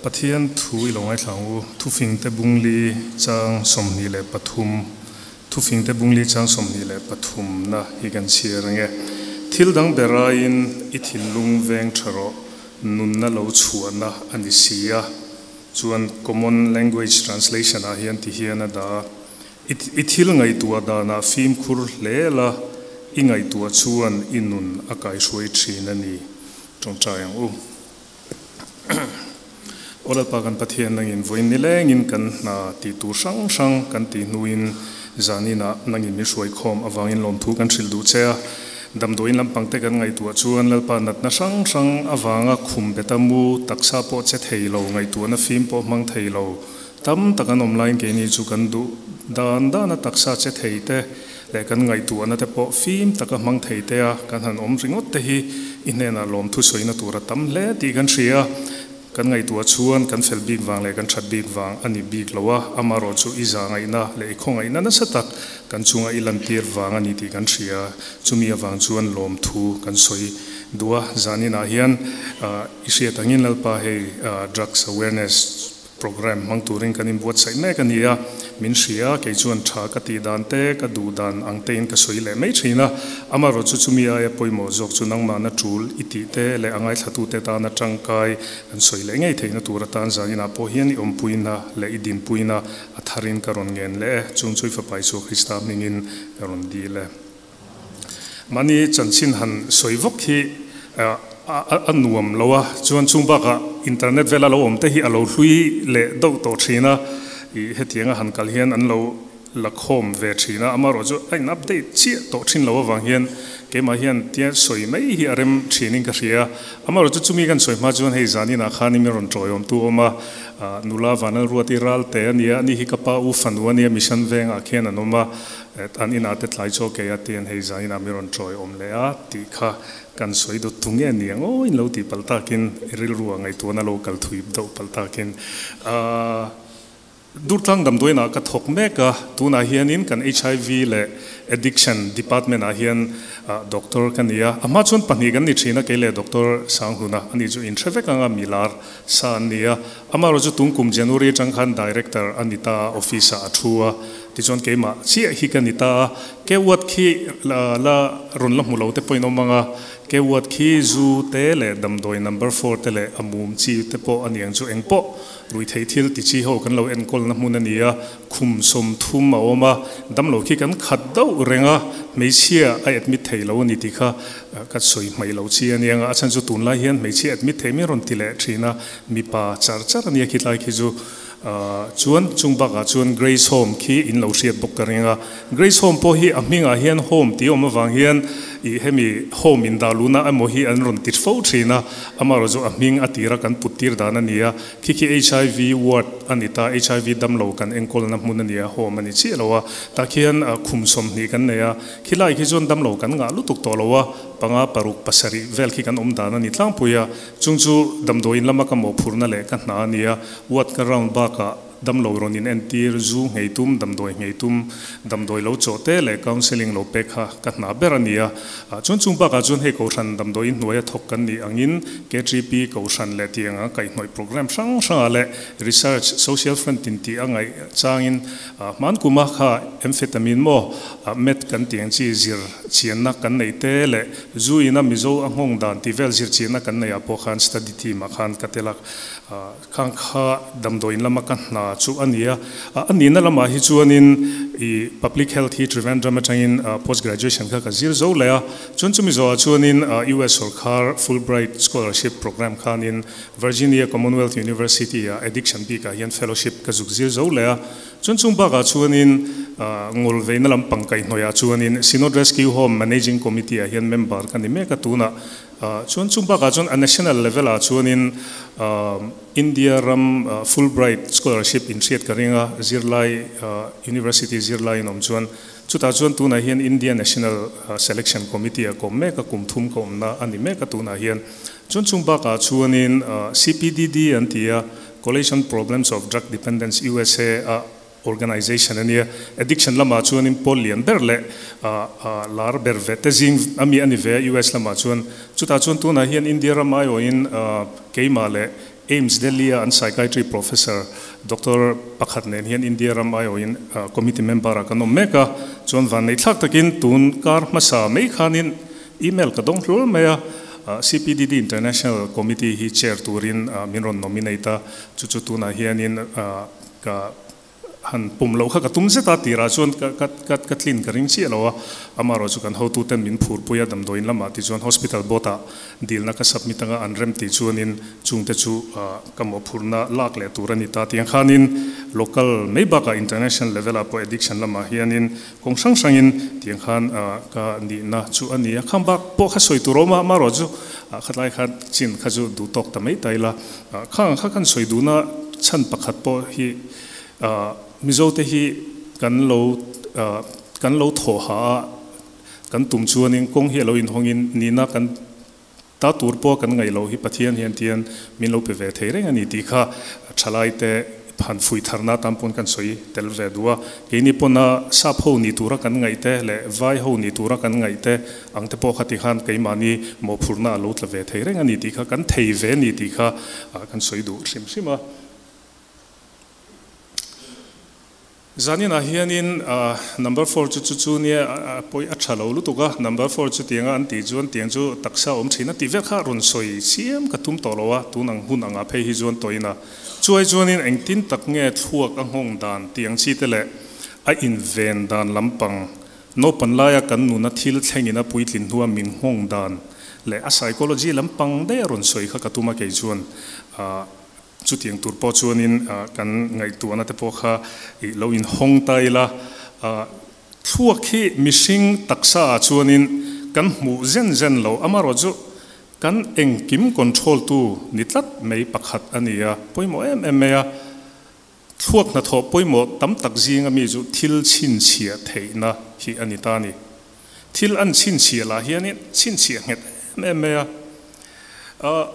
Pathian thu i lo ngaithla ang u. Thufingte bungli chang 23 Thufingte bungli chang 23 na hi kan chhiar ang e. Thil dang ber aiin i thinlung veng tha rawh, nunna lo chhuahna a ni si a. Chuan Common Language Translation ah hian ti hian a dah a, I thil ngaihtuah danah fimkhur hle la, i ngaihtuah chuan i nun a kaihruai thin a ni. Tawngtai ang u. Aw Lalpa kan Pathian nangin vawiin nilengin kan hna tih tur hrang hrang kan tih hnuin zaninah nangin min hruai khawm avangin lawmthu kan hrilh duh che a. Damdawiin lampang te kan ngaihtuah chuan Lalpa natna hrang hrang avanga khum beta mu taksa pawh che thei lo, ngaihtuahna fim pawh hmang thei lo tam tak an awm laiin keini chu kan duh dan dana taksa che thei te leh kan ngaihtuahna te pawh fim taka hmang thei te a kan han awm ringawt te hi i hnenah lawmthu sawina tur a tam hle tih kan hria. Kan ngaihtuah chuan kan fel bik vang leh kan that bik vang a ni bik lo a, amarawh chu i za ngaihna leh i khawngaihna nasa tak kan chunga i lantir vang a ni tih kan hria. Chumi avang chuan lawmthu kan sawi duh a, zaninah hian i hriat angin Lalpa hei drugs awareness Programme hmang turin kan inbuatsaih mek a ni a, min hria, kei chuan tha ka tih dan te, ka duh dan ang tein ka sawi leh mai thin a. Amarawh chu chumi aia pawimawh zawk chu nangmahna tul i tih te leh a ngaithlatute tana tangkai kan sawi leh ngei theihna tur atan zaninah pawh hian i awmpuina leh i dinpuina a tharin ka rawn ngen leh e. Chung chu i Fapa Isua Krista hmingin ka rawn dil e. Mahni chanchin han sawi vawk hi a nuam lo a, chuan chung bakah internet vela lo awm te hi a lo hlui leh deuh tawh thin a, ih hetianga han kal hian an lo la khawm ve thin a, amaherawh chu a in update chiah tawh thin lo avang hian keimah hian tia sawi mai hi a rem thinin ka hria. Amaherawh chu chumi kan sawi hma chuan hei zaninah khan i min rawn tawiawmtu awm a, nula Vanlalruati Ralte a nia, ani hi ka pa u fanu a nia, Mission vengah khian an awm a, An inah te tlai chaw kei a tian hei zan inah mi rawn tawi awm leh a tih kha kan sawi dawt tu nge ni ang aw in lo tih palh takin rilru ah ngaihtuahna lo kal thui deuh palh takin aah Durtlang damdawiinah ka thawk mek a, tunah hianin kan HIV leh Addiction Department ah hian doctor ka ni a, a hma chuan pahnih kan ni thin a kei leh Doctor Sanghluna ani chu inhre vek anga milar sa an ni a, amaherawh chu tungkum January atang khan Director a ni ta a, office ah a thu a. Tichuan keimah chiah hi ka ni ta a, ke uat khi la rawn la hmu lo te pawhin awm ang a, ke uat khi zu te leh damdawi number four te leh a mum chi te pawh a ni ang chu eng pawh ruihtheih thil ti chi ho kan lo enkawlna hmun a ni a, khum 30 a awm a, damlo khi kan khat deuh reng a, hmeichhia a admit thei lo a ni tih kha ka sawi hmaih lo chi a ni ang a, a chhan chu tunlai hian hmeichhia admit thei mai rawn ti leh thin a, mipa char char a nia khitlai khi chu. Chuan chung bakah chuan Grace Home khi in lo hriat bawk ka ring a. Grace Home pawh hi a hmingah hian Home tih awm avang hian ih hemi Home in dah luhna emaw hi an rawn ti fo thin a. Amaherawh chu a hming a tira kan put tir dan a ni a. Khi khi HIV ward a ni ta, HIV damlo kan enkawlna hmun a ni a, Home a ni chiah lo a. Tah khian khum 20 kan nei a. Khilai khi chuan damlo kan ngah lutuk tawh lo a, panga paruk pasarih vel khi kan awm dan a ni tlangpui a. Chung chu damdawiin lama ka mawhphurhna leh ka hna a ni a. Ward ka round bakah damlo rawn in entir, zu nghei tum, damdawi nghei tum, damdawi lo chawh te leh counselling lo pek kha ka hna ber a ni a. Chuan chung bakah chuan hei Kohhran damdawiin hnuaia thawk kan nih angin KTP Kohhran leh tih anga kaihhnawih programme hrang hrangah leh research, social front in tih a ngaih changin hman kuma kha amphetamine maw meth kan tih ang chi zir chianna kan neih te leh zu ina Mizo a nghawng dan tih vel zir chianna kan neih ah pawh khan study team ah khan ka tel a. Khang kha damdawiin lama ka hna chu a ni a, a nihna lamah hi chuanin i Public Health hi Trivandrum atangin post graduation kha ka zir zo leh a, chuan chumi zawhah chuanin US sawrkhar Fulbright Scholarship Program khanin Virginia Commonwealth University ah addiction bikah hian fellowship ka zuk zir zo leh a, chuan chung bakah chuanin ngawlveina lampang kaihhnawihah chuanin Synod Rescue Home Managing Committee ah hian member ka ni mek a, tunah Chuan chung bakah chuan a national level ah chuanin India ram Fulbright scholarship inhriat ka ring a, zirlai university zirlai in awm chuan chutah chuan tunah hian India National Selection Committee ah ka awm mek a, kum thum ka awmna a ni mek a tunah hian. Chuan chung bakah chuanin CPDD an ti a, Coalition Problems of Drug Dependence USA ah Organization a nia. Addiction lamah chuanin pawl lian ber leh lar ber ve te zing a mi a ni ve a US lamah chuan. Chutah chuan tunah hian India ram aiawhin keimah leh AIIMS Delhi a an Psychiatry Professor Doctor pakhat nen hian India ram aiawhin committee member ah kan awm mek a, chuan vannei thlak takin tun kar hmasa mai khanin email ka dawng hlul mai a, CPDD International Committee hi chair turin min rawn nominate a, chu chu tunah hianin ka Han pum loh kha ka tum zet a, tirah chuan ka ka ka ka tlin ka ring chiah lo a, amaherawh chu kan hotuten min phurpui a, damdawiin lamah ti chuan hospital board ah dilna ka submit anga an rem tih chuanin chungte chu ka mawhphurhna lak leh tur a ni ta tiang khanin local mai bakah international level ah pawh addiction lamah hianin kawng hrang hrangin tiang khan ka nihna chu a ni a, khang bak pawh kha sawi tur a awm a, amaherawh chu khatlai khan chin kha chu duh tawk ta mai ta ila, khang kha kan sawi duhna chhan pakhat pawh hi Mizote hi kan lo kan lo thawh ha a, kan tum chuanin kawng hi a lo inhawngin nihna kan ta tur pawh kan ngaih loh hi Pathian hian tian min lo pe ve thei reng a ni tih kha thalaite han fuih tharna atan pawn kan sawi tel ve duh a. Keini pawna sap ho ni tura kan ngaih te leh vai ho ni tura kan ngaih te ang te pawh kha tikhan keimahni mawhphurhna a lo tla ve thei reng a ni tih kha kan thei ve a ni tih kha kan sawi duh hrim hrim a. Zaninah hianin number four chu chu chu nia a pawi a tha lo lutuk a, number four chu tianga an tih chuan tiang chu taksa awm thin a tih vek kha rawn sawi chiam ka tum tawh lo a, tun ang hun angah phei hi chuan tawina chuai chuanin engtin tak nge thluak a nghawng dan tiang chi te leh a inven dan lampang naupan laia kan nuna thil thlengin a puitlin hnua min nghawng dan leh a psychology lampang daih a rawn sawi kha ka tum a kei chuan Chutiang tur pawh chuanin kan ngaihtuahna te pawh kha i lo inhawng ta ila, thluak hi mihring taksa ah chuanin kan hmuh zen zen lo, amaherawh chu kan engkim control tu ni tlat mai pakhat a ni a, pawimawh em em mai a, thluak hnathawh pawimawh tam tak zinga mi chu thil chhinchhiah theihna hi a ni ta a ni. Thil an chhinchhiah lah hianin chhinchhiah nghet em em mai a.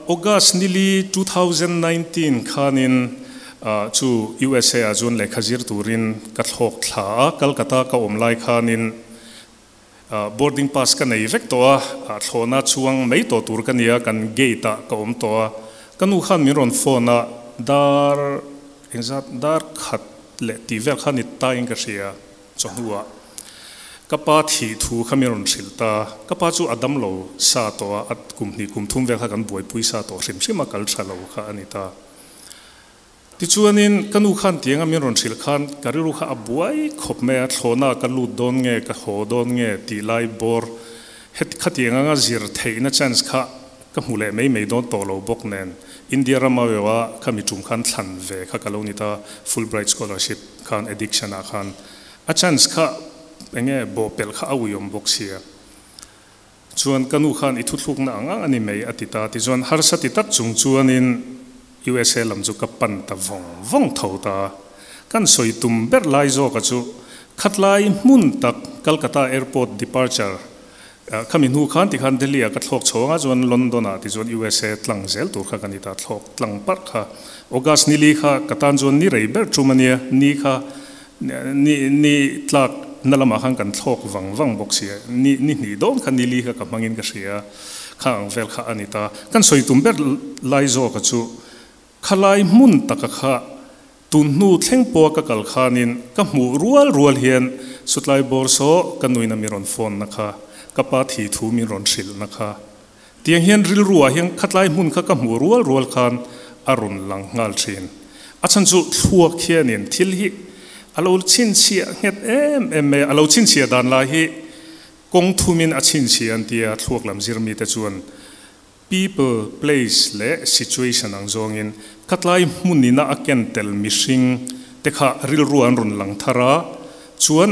August nili 2019 khanin chu USA ah chuan lehkha zir turin ka thlawk thla a, Calcutta ka awm lai khanin boarding pass ka nei vek tawh a, thlawhna chuang mai tawh tur ka nia, kan gate ah ka awm tawh a, ka nu khan min rawn phone a, dar engzat dar khat leh tih vel kha ni ta in ka hria. Chawhnuah ka pa thih thu kha min rawn hrilh ta. Ka pa chu a dam lo sa tawh a, a kum hnih kum thum vel kha kan buaipui sa tawh hrim hrim a, kal tha lo kha a ni ta. Tichuanin ka nu khan tianga min rawn hrilh khan ka rilru kha a buai khawp mai a, thlawhna ka lut dawn nge, ka haw dawn nge tih lai bawr het khatiang anga zir theihna chance kha ka hmu leh mai mai dawn tawh lo bawk nen India rama erawh khami tum khan thlan ve kha ka lo ni ta, Fulbright scholarship khan addiction ah khan a chance kha enge bawhpelh kha a uiawm bawk sia. Chuan ka nu khan i thuthlukna ang ang a ni mai a ti ta tichuan harsa ti tak chung chuanin USA lam chu ka pan ta vawng vawng tho ta. Kan sawi tum ber lai zawka chu khatlai hmun tak Calcutta airport departure Khami hnu khan tikhan Delhi ah ka thlawk chho anga chuan London ah tichuan USA tlang zel tur kha ka ni ta, thlawk tlang parh kha. August nili kha ka tan chuan ni rei ber tum ania, ni kha ni ni tlak na lamah khan kan thlawk vang vang bawk si a, ni ni hnih dawn kha nili kha ka hmangin ka hria, kha ang vel kha a ni ta. Kan sawi tum ber lai zawka chu Khalai hmun taka kha tun hnu thleng pawha ka kal khanin ka hmuh rual rual hian Sutlai bawr saw ka nuina min rawn phone na kha, ka pa thi thu min rawn hrilh na kha. Tiang hian rilruah hian khatlai hmun kha ka hmuh rual rual khan a rawn lang nghal thin. A chhan chu thluak hianin thil hi a lo chhinchhiah nghet em em mai a, a lo chhinchhiah dan lai hi kawng thumin a chhinchhiah an tia thluak lam zir mite chuan People, place leh situation ang zawngin khatlai hmunina a ken tel mihring te kha rilru an rawn lang thar a, chuan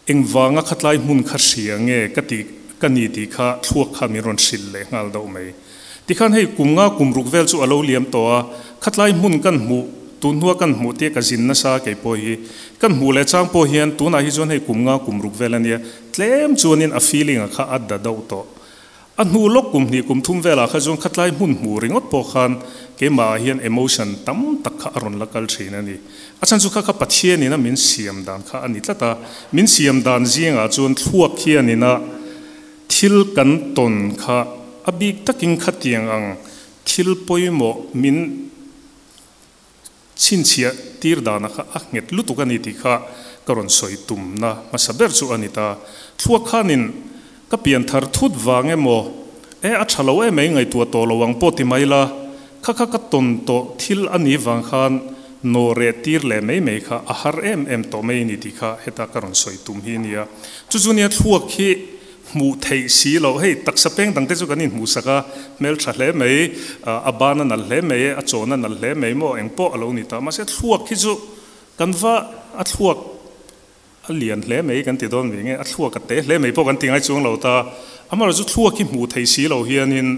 engvanga khatlai hmun kha hria nge ka tih ka ni tih kha thluak kha min rawn hrilh leh nghal deuh mai. Tikhan hei kum nga kum ruk vel chu a lo liam tawh a, khatlai hmun kan hmuh tun hnua kan hmuh tia ka zin nasa kei pawh hi kan hmuh leh chang pawh hian tunah hi chuan hei kum nga kum ruk vel a nia, tlem chuanin a feeling a kha a da deuh tawh. A hnu lawk kum hnih kum thum velah kha chuan khatlai hmun hmuh ringawt pawh khan keimahah hian emotion tam tak kha a rawn la kal thin a ni. A chhan chu kha kha Pathianin a min siam dan kha a ni tlat a, min siam dan zingah chuan thluak hianin a thil kan tawn kha a bik takin khatiang ang Thil pawimawh min chhinchhiah tir dana kha a nghet lutuk a ni tih kha ka rawn sawi tumna hmasa ber chu a ni ta. Thluak khanin ka pian thar thut vang emaw, e a tha lo emai ngaihtuah tawh lo ang pawh ti mai la, kha kha ka tawn tawh thil a nih vang khan naw reh tir leh mai mai kha a har em em tawh mai a ni tih kha heta ka rawn sawi tum hi a nia. Chu chu nia thluak hi Hmuh theih si loh, hei taksa peng dangte chu kan inhmuhsak a, hmel tha hle mai, a ban a nalh hle mai, a chawn a nalh hle mai maw, eng pawh a lo ni ta. Mahse thluak hi chu kan va a thluak a lian hle mai kan ti dawn ve nge, a thluak a te hle mai pawh kan ti ngai chuang lo ta. Amaherawhchu thluak hi hmuh theih si loh hianin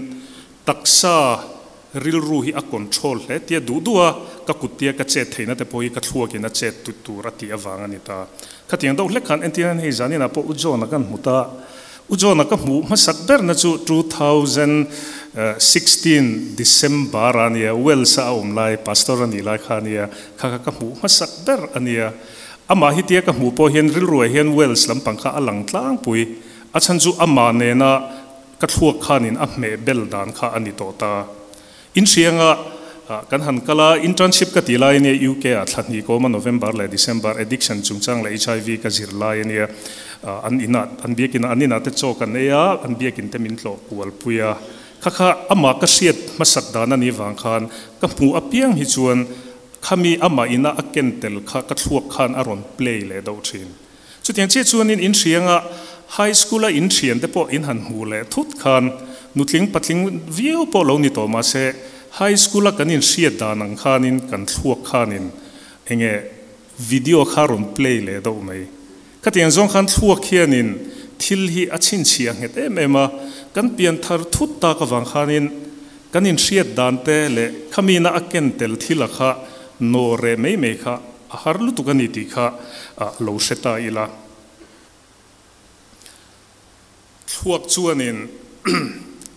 taksa rilru hi a control hle tia duh duh a, ka kut tia ka chet theihna te pawh hi ka thluakin a chet tut tur a tih avang a ni ta. Khatiang deuh hlek khan entir hian hei zaninah pawh U John-a kan hmu ta. U John-a ka hmuh hmasak berna chu 2016 December a nia, Wales-a a awm lai, Pastor a nih lai kha a nia, kha kha ka hmuh hmasak ber a nia. Amah hi tia ka hmuh pawh hian rilruah hian Wales lampang kha a lang tlangpui. A chhan chu amah nena Ka thluak khanin a hmeh bel dan kha a ni tawh ta. Inhrianga kan han kal a, internship ka tih lai ania UK ah thla hnih kawma November leh December addiction chungchang leh HIV ka zir lai ania. An inah an biakin an inah te chaw kan ei a, an biakin te min tlawh kual pui a. Kha kha amah ka hriat hmasak dan a nih vang khan ka hmuh apiang hi chuan khami amah ina a ken tel kha ka thluak khan a rawn play leh deuh thin. Chutiang chiah chuanin in hrianga high school a in thiante pawh in han hmuh leh thut khan nutling patling viau pawh lo ni tawh mahse high school a kan in hriat dan ang khanin kan thluak khanin enge video kha rawn play leh deuh mai. Khatiang zawng khan thluak hianin thil hi a chhinchhiah nghet em em a, kan pian thar thut tak avang khanin kan in hriat dan te leh khamina a ken tel thil a kha naw reh mai mai kha A har lutuk a ni tih kha lo hre ta ila. Thluak chuanin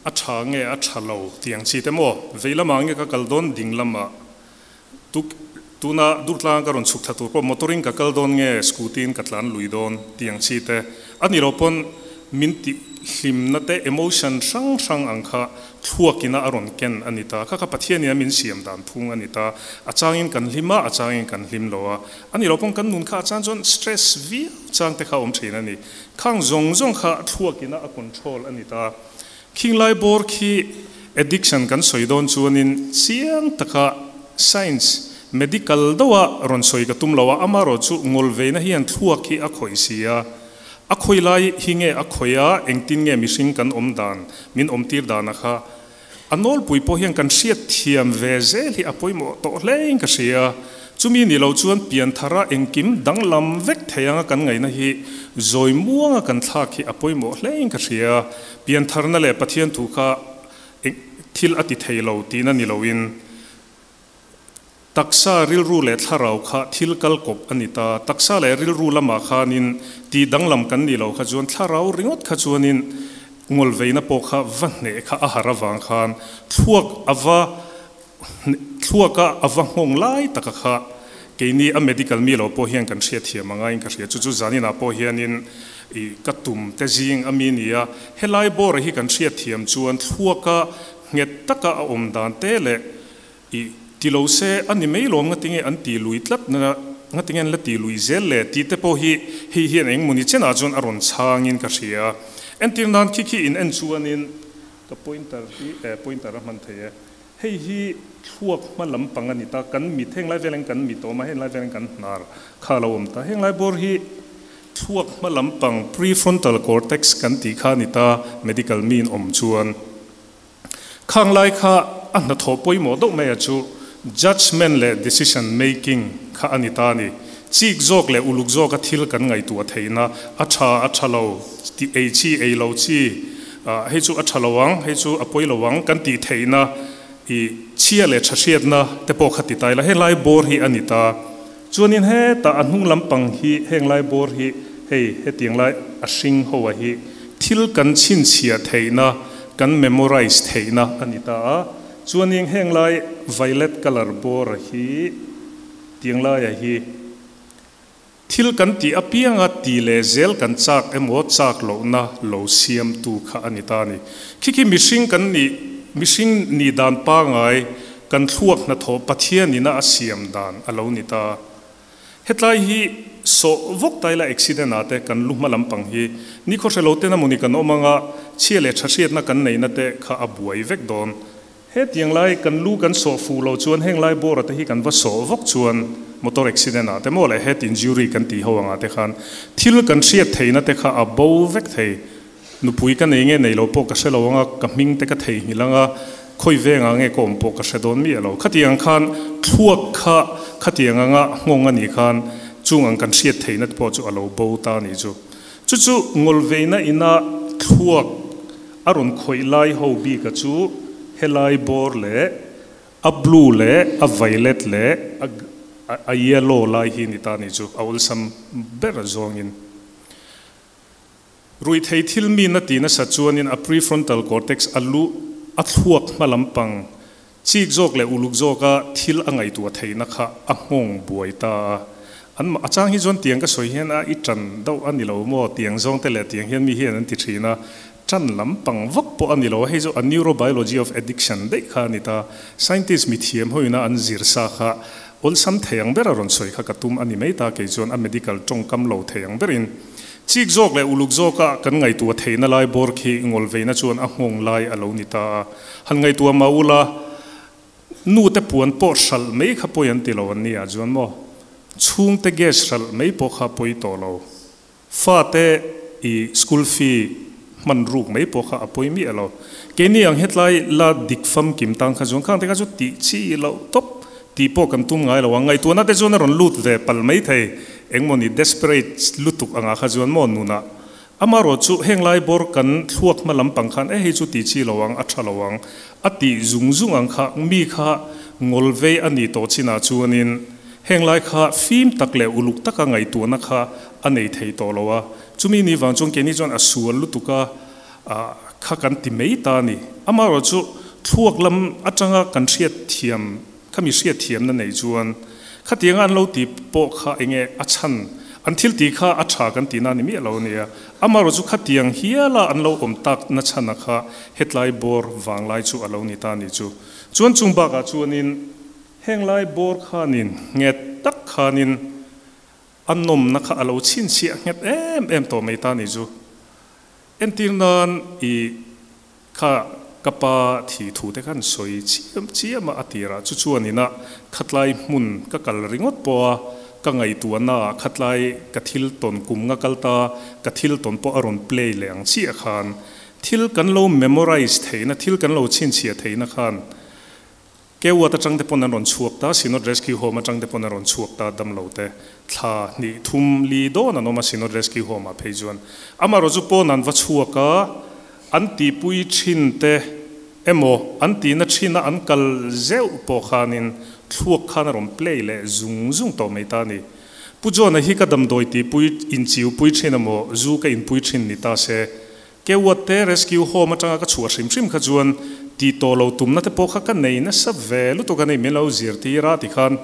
a tha nge a tha lo tih ang chi te maw? Vei lamah nge ka kal dawn ding lamah? Tuna Durtlanga ka rawn chhuk thla tur pawh motor in ka kal dawn nge scooty in ka tlan lui dawn tih ang chi te a ni lo pawn min tih hlimna te emotion hrang hrang ang kha Thluakina a rawn ken a ni ta. Kha kha Pathianin a min siam dan phung a ni ta. A changin kan hlim a, a changin kan hlim lo a. A ni lo pawng kan nun kha a chang chuan stress viau chang te kha a awm thin a ni. Khang zawng zawng kha thluakina a control a ni ta. Khing lai bawr khi addiction kan sawi dawn chuanin chiang taka science, medical deuha rawn sawi ka tum lo a, amaherawh chu ngawlveina hian thluak hi a khawih si a. A khawi lai hi nge a khawi a, engtin nge mihring kan awm dan, min awm tir dana kha a nawlpui pawh hian kan hriat thiam ve zel hi a pawimawh tawh hlein ka hria. Chumi ni lo chuan pianthara engkim danglam vek thei anga kan ngaihna hi zawi muanga kan thlak hi a pawimawh hlein ka hria. Piantharna leh Pathian thu kha thil a ti thei lo tihna ni loin, Taksa rilru leh thlarau kha thil kal kawp a ni ta. Taksa leh rilru lamah khanin tih danglam kan nih loh kha chuan thlarau ringawt kha chuanin ngawlveina pawh kha va hneh kha a har avang khan thluak a va thluaka a va nghawng lai taka kha keini a medical mi lo pawh hian kan hriatthiam a ngaiin ka hria. Chu chu zaninah pawh hianin i ka tum te zing a mi nia. Helai bawra hi kan hriatthiam chuan thluaka nghet taka a awm dan te leh I ti lo se a ni mai lawm ngatinge an ti lui tlat na ngatinge an la ti lui zel le tih te pawh hi hei hian eng mawni chenah chuan a rawn chhangin ka hria. Entir nan khi khi in en chuanin ka pointer hi eh pointer a hman thei e. Hei hi thluak hma lampang a ni ta kan mit heng lai velin kan mit a awm a heng lai velin kan hnar kha a lo awm ta. Heng lai bawr hi thluak hma lampang prefrontal cortex kan tih kha a ni ta medical mi in awm chuan. Khang lai kha a hnathawh pawimawh deuh mai a chu judgement leh decision making kha a ni ta a ni. Chik zawk leh uluk zawka thil kan ngaihtuah theihna, a tha a tha lo, ti ei chi ei lo chi, hei chu a tha lo ang, hei chu a pawi lo ang kan tih theihna i chhia leh tha hriatna te pawh kha ti ta ila helai bawr hi a ni ta. Chuanin hetah a hnung lampang hi heng lai bawr hi hei hetiang lai a hring ho a hi thil kan chhinchhiah theihna kan memorize theihna a ni ta a. Chuanin heng lai violet colour bawr a hi tiang laia hi thil kan tih apianga ti leh zel kan chak emaw chak lohna lo siamtu kha a ni ta a ni. Khi khi mihring kan nih. mihring nih dan pangai kan thluak hnathawh Pathian ina a siam dan a lo ni ta. Hetlai hi sawh vawk taila accident ah te kan lu hma lampang hi nikhaw hre lo ten amawni kan awm anga chhia leh tha hriatna kan neihna te kha a buai vek dawn. Hetiang lai kan lu kan sawh fuh lo chuan heng lai bawra te hi kan va sawh vawk chuan motor accident ah te maw leh head injury kan tih ho angah te khan thil kan hriat theihna te kha a bo vek thei. Nupui ka nei nge nei lo pawh ka hre lo anga ka hming te ka theihnghilh anga khawi vengah nge ka awm pawh ka hre dawn miah lo. Khatiang khan thluak kha khatiang anga nghawng a nih khan chung ang kan hriat theihna te pawh chu a lo bo ta a nih chu. Chu chu ngawlveina ina thluak a rawn khawih lai ho bika chu helai bawr leh a blue leh a violet leh a yellow lai hi ni ta a nih chu a awlsam ber zawngin. Ruihthei thil mi na ti nasa chuanin a prefrontal cortex a lu a thluak hma lampang chik zawk leh uluk zawka thil a ngaihtuah theihna kha a nghawng buai ta a. An a chang hi chuan tiang ka sawi hian a i tan deuh a ni lo maw tiang zawng te leh tiang hian mi hian an ti thin a, tan lampang vak pawh a ni lo a, hei chu a neurobiology of addiction daih kha a ni ta. Scientist mithiam hoina an zir sa kha awlsam thei ang ber a rawn sawi kha ka tum a ni mai ta kei chuan a medical tawngkam lo thei ang berin. Chik zawk leh uluk zawka kan ngaihtuah theihna lai bawr khi ngawlveina chuan a nghawng lai a lo ni ta a. Han ngaihtuah mah ula, nu te puan pawh hralh mai kha pawi an ti lo an ni ah chuan maw? Chhungte gas hralh mai pawh kha pawi tawh lo. Fate i school fee hman ruk mai pawh kha a pawi miah lo. Keini ang hetlai la dik famkim tang kha chuan khangte kha chu tih chi loh tawp tih pawh kan tum ngai lo a. Ngaihtuahna te chuan a rawn lut ve palh mai thei. Engmawni desperate lutuk angah kha chuan maw nunah amarawh chu heng lai bawr kan thluak hma lampang khan e hei chu tih chi lo ang, a tha lo ang a tih zung zung ang kha mi kha ngawl vei a nih tawh chinah chuanin heng lai kha fim tak leh uluk taka ngaihtuahna kha a nei thei tawh lo a. Chumi ni vang chuan keini chuan a sual lutuk a kha kan ti mai ta a ni. Amarawh chu thluak lam atanga kan hriatthiam Khami hriatthiamna nei chuan khatianga an lo ti pawh kha enge a chhan, an thil tih kha a tha kan tihna a ni miah lo a nia. Amaherawh chu khatiang hiala an lo awm tak na chhana kha hetlai bawr vanglai chu a lo ni ta a nih chu. Chuan chung bakah chuanin henglai bawr khanin nghet tak khanin a nawmna kha a lo chhinchhiah nghet em em tawh mai ta a nih chu. Entir nan i Kha ka pa thi thu te khan sawi chiam chiam a, a tirah chu chuan ina khatlai hmun ka kal ringawt pawh a, ka ngaihtuahna ah khatlai ka thil tawn kum nga kal ta, ka thil tawn pawh a rawn play leh ang chiah khan thil kan lo memorize theihna, thil kan lo chhinchhiah theihna khan Kewat atang te pawn an rawn chhuak ta, Synod Rescue Home atang te pawn an rawn chhuak ta damlo te thla hnih thum li dawn an awm a Synod Rescue Home ah phei chuan. Amaherawh chu pawn an va chhuak a, an tihpui thin te emaw an tihna thin a an kal zeuh pawh khanin thluak khan a rawn play leh zung zung tawh mai ta a ni. Pu John-a hi ka damdawi tihpui inchiupui thin emaw zu ka inpui thin ni ta se Kewat te rescue home atanga ka chhuah hrim hrim kha chuan tih tawh lo tumna te pawh kha ka nei nasa ve lutuk a ni, min lo zirtir a tikhan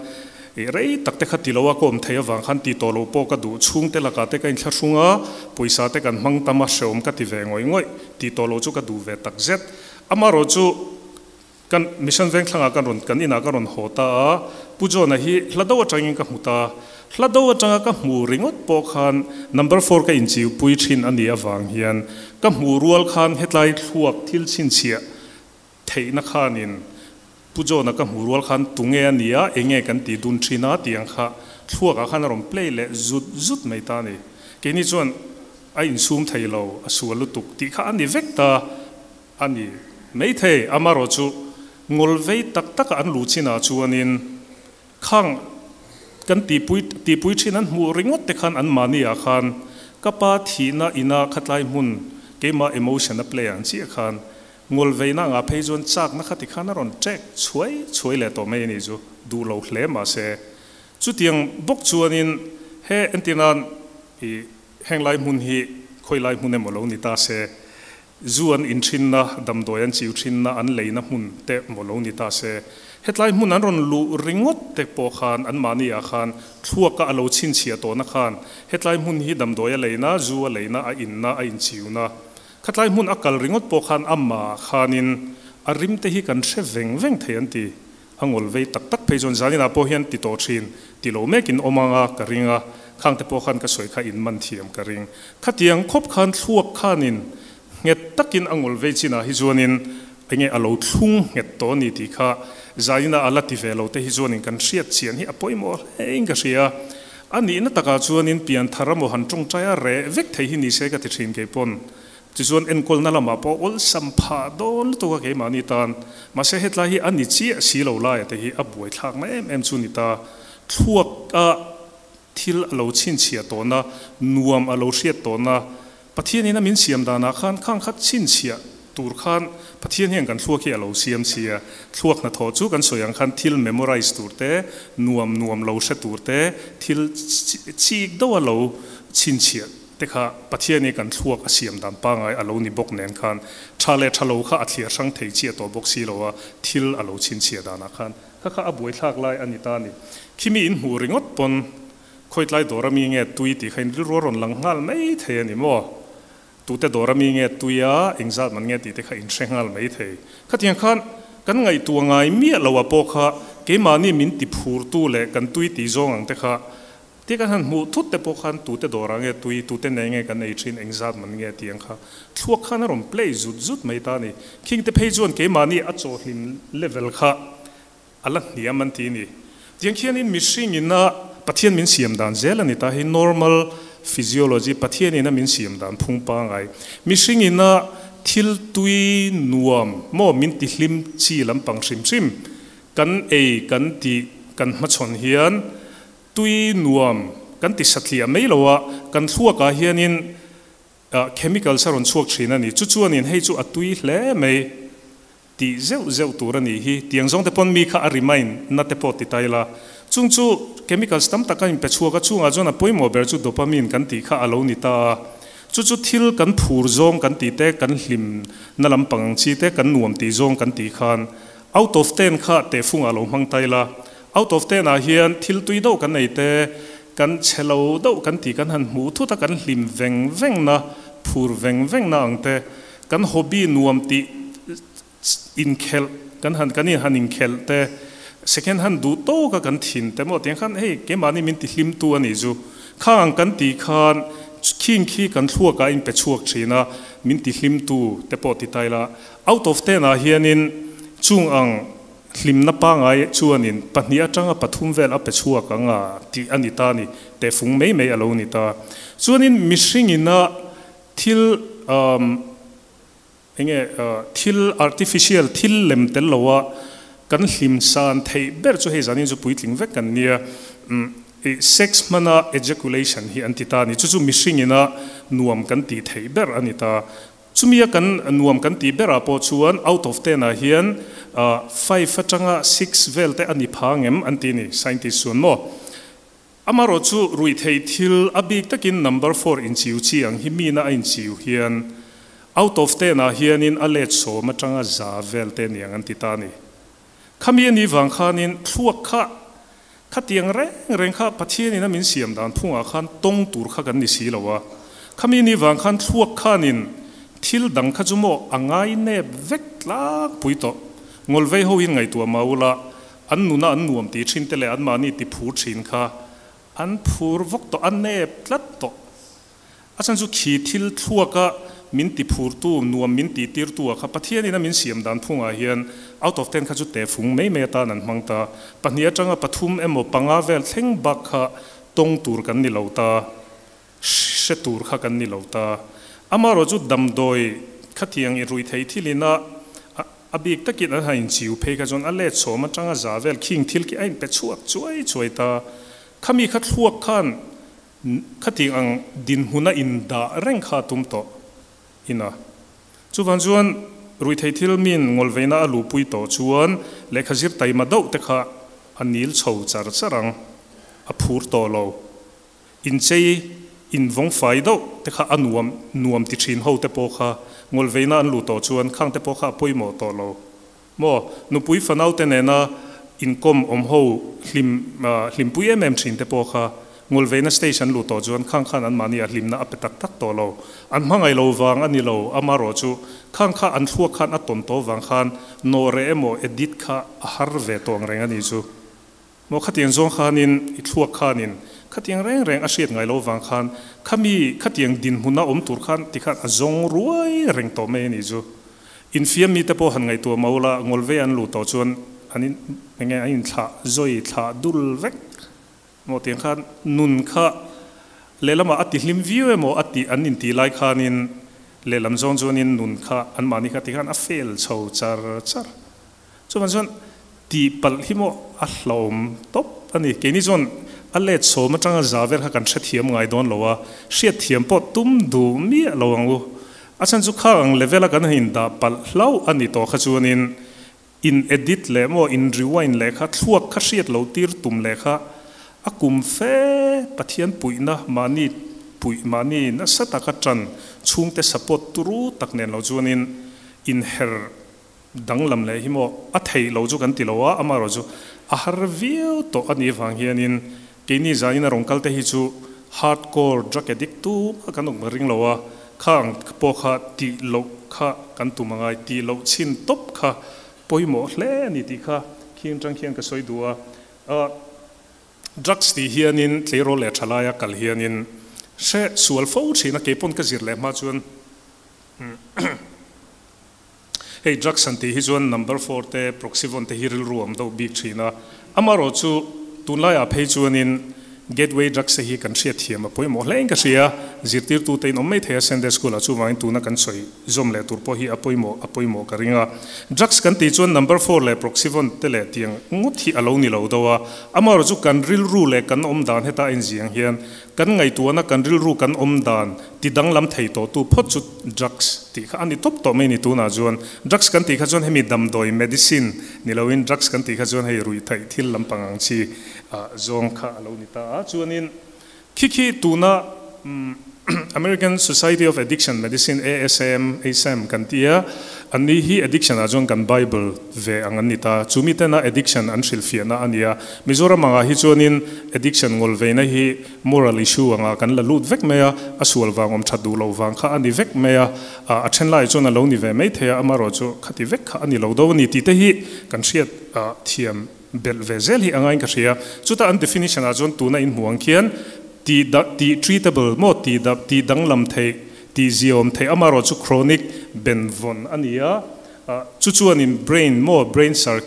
ih rei tak te kha ti lo a ka awm theih avang khan tih tawh lo pawh ka duh, chhungte lakah te ka inthlahrung a, pawisa te kan hmang tam a, hreawm ka ti ve ngawih ngawih, tih tawh lo chu ka duh ve tak zet. Amaherawh chu Kan Mission Vengthlangah kan rawn kan inah ka rawn haw ta a, Pu John-a hi hla do atangin ka hmu ta. Hla do atanga ka hmu ringawt pawh khan number four ka inchiupui thin a nih avang hian ka hmuh rual khan hetlai thluak thil chhinchhiah theihna khanin Pu John-a ka hmuh rual khan tunge a nia, enge kan tih dun thin a tih ang kha thluakah khan a rawn play leh zut zut mai ta a ni. Keini chuan a insum thei lo, a sual lutuk tih kha a ni vek ta. A ni maithei, amarawh chu ngawl vei tak taka an luh chinah chuanin khang kan tihpui tihpui thin an hmuh ringawt te khan an mahniah khan ka pa thihna ina khatlai hmun keimah emotion a play ang chiah khan ngawl veina angah phei chuan chakna kha tikhan a rawn ṭek chhuai chhuai leh tawh mai a nih chu duh lo hle mahse chutiang bawk chuanin he entirnan i henglai hmun hi khawilai hmun emaw lo ni ta se Zu an in thinna, damdawi an chiu thinna, an leina hmun te maw lo ni ta se. Hetlai hmun an rawn luh ringawt te pawh khan anmahni ah khan thluaka a lo chhinchhiah tawhna khan hetlai hmun hi damdawi a leina, zu a leina, a inna, a inchiuna. Khatlai hmun a kal ringawt pawh khan amah khanin A rim te hi kan hre veng veng thei an ti. A ngawl vei tak tak phei chuan zaninah pawh hian ti tawh thin ti lo mekin awm anga ka ring a, khang te pawh khan ka sawi kha in man thiam ka ring. Khatiang khawp khan thluak khanin nghet takin a ngawl vei chinah hi chuanin enge a lo thlung nghet tawh a ni tih kha zaninah a la ti ve lo te hi chuanin kan hriat chian hi a pawimawh hlein ka hria. A nihna takah chuanin pianthar emaw han tawngtai a reh vek thei hi ni se ka ti thin kei pawn. Tichuan enkawlna lamah pawh awlsam phah dawn lutuk a keimahni tan. Mahse hetlai hi a ni chiah si lo laia te hi a buaithlakna em em chu ni ta. Thluak a thil a lo chhinchhiah tawhna, nuam a lo hriat tawhna, Pathianin a min siam danah khan khang khat chhinchhiah tur khan Pathian hian kan thluak hi a lo siam sia. Thluak hnathawh chu kan sawi ang khan thil memorize tur te, nuam nuam lo hre tur te, thil chik deuha lo chhinchhiah te kha Pathian hi kan thluak a siam dan pangai a lo ni bawk nen khan tha leh tha lo kha a thliar hrang thei chiah tawh bawk si lo a, thil a lo chhinchhiah danah khan kha kha a buaithlak lai a ni ta a ni. Khimi in hmuh ringawt pawn khawitlai dawr ami nge tui tih kha in rilru a rawn lang nghal mai thei a ni maw? Tute dawr ami nge tui a, engzat man nge tih te kha in hre nghal mai thei. Khatiang khan kan ngaihtuah ngai miah lo a pawh kha keimahni min ti phurtu leh kan tui tih zawng ang te kha Ti kan han hmuh thut te pawh khan tute dawrah nge tui, tute nei nge kan ei thin, engzat man nge tih ang kha thluak khan a rawn play zut zut mai ta a ni. Khing te phei chuan keimahni a chawhlim level kha a la hniam an ti a ni. Tiang khianin mihring ina Pathian min siam dan zel a ni ta hi normal physiology Pathian ina min siam dan phung pangai. Mihring ina thil tui nuam maw min ti hlim chi lampang hrim hrim kan ei kan tih kan hmachhawn hian Tui nuam kan ti satliah mai lo a, kan thluakah hianin chemicals a rawn chhuak thin a ni. Chu chuanin hei chu a tui hle mai tih zeuh zeuh tur a nih hi. Tiang zawng te pawn mi kha a remind na te pawh ti ta ila. Chung chu chemicals tam tak a inpe chhuak a, chungah chuan a pawimawh ber chu dopamine kan tih kha a lo ni ta a. Chu chu thil kan phur zawng kan tih te, kan hlim na lampang ang chi te, kan nuam tih zawng kan tih khan out of ten kha tehfungah lo hmang ta ila. Out of ten ah hian thil tui deuh kan nei te, kan chhe lo deuh kan tih kan han hmuh thut a, kan hlim veng veng na, phur veng veng na ang te, kan hobby nuam tih inkhelh kan han kan in han inkhelh te, second hand duh tawk a kan thin te maw tiang khan hei keimahni min ti hlim tu a nih chu. Khang ang kan tih khan khing khi kan thluak ah a inpe chhuak thin a, min ti hlim tu te pawh ti ta ila. Out of ten ah hianin chung ang Hlimna pangai chuanin pahnih atanga pathum vel a pe chhuak ang a tih a ni ta a ni, tehfung mai mai a lo ni ta. Chuanin mihringina thil umm enge thil artificial thil lem tel loa kan hlim san theih ber chu hei zanin chu puitling vek kan nia umm sex hmana ejaculation hi an ti ta a ni, chu chu mihringina nuam kan tih theih ber a ni ta. Chumia kan nuam kan tih berah pawh chuan out of ten ah hian five atanga six vel te a ni pha ngem an ti ni scientist chuan maw. Amarawh chu ruihtheih thil a bik takin number four inchiu chi ang hi mina a inchiu hian out of ten ah hianin a let sawm atanga za vel te niang an ti ta ni. Khami a nih vang khanin thluak kha Khatiang reng reng kha Pathianin a min siam dan phungah khan tawng tur kha kan ni si lo a. Khami ni vang khan thluak khanin thil dang kha chu maw a ngai nep vek tlangpui tawh. Ngawlvei ho in ngaihtuah mah ula, an nuna an nuam tih thin te leh anmahni ti phur thin kha an phur vawk tawh, a nep tlat tawh. A chhan chu khi thil thluaka min ti phurtu, nuam min tih tirtu ah kha Pathianin a min siam dan phungah hian out of ten kha chu tehfung mai mai atan an hmang ta. Pahnih atanga pathum emaw panga vel thleng bak kha tawng tur kan ni lo ta, hre tur kha kan ni lo ta. Amaherawh chu damdawi khatiang i ruih theih thilin a a bik takin an han inchiu phei kha chuan a let sawm atanga za vel khing thil khi a inpe chhuak chuai chuai ta. Khami kha thluak khan Khatiang ang dinhmuna indah reng kha a tum tawh ina. Chuvang chuan ruihtheih thil min ngawlveina a luhpui tawh chuan lehkha zir taima deuh te kha a nil chho char char ang, a phur tawh lo. Inchei invawng fai deuh te kha a nuam nuam ti thin ho te pawh kha ngawlveina an luh tawh chuan khang te pawh kha a pawimawh tawh lo. Maw, nupui fanau te nena inkawm awm ho hlim hlimpui em em thin te pawh kha Ngawlveina stage an luh tawh chuan khang khan anmahni a hlimna a pe tak tak tawh lo. An hmangaih lo vang a ni lo, amarawh chu khang kha an thluak khan a tawn tawh vang khan nawhreh emaw edit kha a har ve tawh ang reng a ni chu. Maw khatiang zawng khanin i thluak khanin khatiang reng reng a hriat ngai lo vang khan khami khatiang dinhmuna awm tur khan tikhan a zawng ruai reng tawh mai a ni chu. Infiam mite pawh han ngaihtuah mau la, ngawlvei an luh tawh chuan an in enge an inthlah zawi thlah dul vek maw tiang khan nun kha lehlamah a ti hlim viau emaw a tih an intih lai khanin lehlam zawng chuanin nun kha anmahni kha tikhan a fail chho char char. Chuvang chuan tih palh hi maw a hlauhawm tawp a ni. Keini chuan a let sawm atanga za vel kha kan hrethiam ngai dawn lo a, hriatthiam pawh tum duh miah lo ang u. A chhan chu kha ang level a kan han indah palh hlauh a ni tawh kha chuanin in edit leh maw in rewind leh kha thluak kha hriat lo tir tum leh kha a kum fe Pathian puihna mahni puih mahni nasa taka tan chhungte support turu tak nen lo chuanin inher Danglam leh hi maw a theih lo chu kan ti lo a, amaherawhchu a har viau tawh a nih vang hianin keini zanin a rawn kal te hi chu hardcore drug addict tumah kan awm ring lo a, kha ang pawh kha tih loh kha kan tum angai, tih loh chhin tawp kha pawimawh hle a ni tih kha khing atang khian ka sawi duh a. Drugs tih hianin tleirawl leh thalaia kal hianin hre sual fo thin a, keipawn ka zir leh hma chuan Hei drugs han tih hi chuan number four te, proxyvon te hi rilru a awm deuh bik thin a. Amaherawh chu tunlaiah phei chuanin gateway drugs te hi kan hriatthiam a pawimawh hle in ka hria. Zirtirtu te in awm mai thei a Sunday school ah chuvangin tuna kan sawi zawm leh tur pawh hi a pawimawh a pawimawh ka ring a. Drugs kan tih chuan number four leh proxyvon te leh tiang ngawt hi a lo ni lo deuh a. Amaherawh chu kan rilru leh kan awm dan heta a inziang hian Kan ngaihtuahna, kan rilru, kan awm dan ti danglam thei tawhtu phawt chu drugs tih kha a ni tawp tawh mai ni tunah chuan. Drugs kan tih kha chuan hemi damdawi, medicine, ni loin drugs kan tih kha chuan hei ruihtheih thil lampang ang chi zawng kha a lo ni ta a. Chuanin khi khi tuna American Society of Addiction Medicine, ASAM, ASAM, kan ti a, anni hi addiction ah chuan kan Bible ve ang an ni ta. Chu mitena addiction an hrilhfiahna a ni a. Mizoram angah hi chuanin addiction ngawlveina hi moral issue angah kan la lut vek mai a, a sual vang awm that duh loh vang kha a ni vek mai a, a then lai chuan a lo ni ve mai thei a, amaherawh chu khati vek kha a ni lo do a ni tih te hi kan hriat thiam belh ve zel hi a ngaiin ka hria. Chutah an definition ah chuan tuna in hmuh ang khian tih da tih treatable maw tih da tih danglam theih tih ziaawm theih amaherawh chu chronic benvawn a ni a, Chu chuanin brain maw brain sar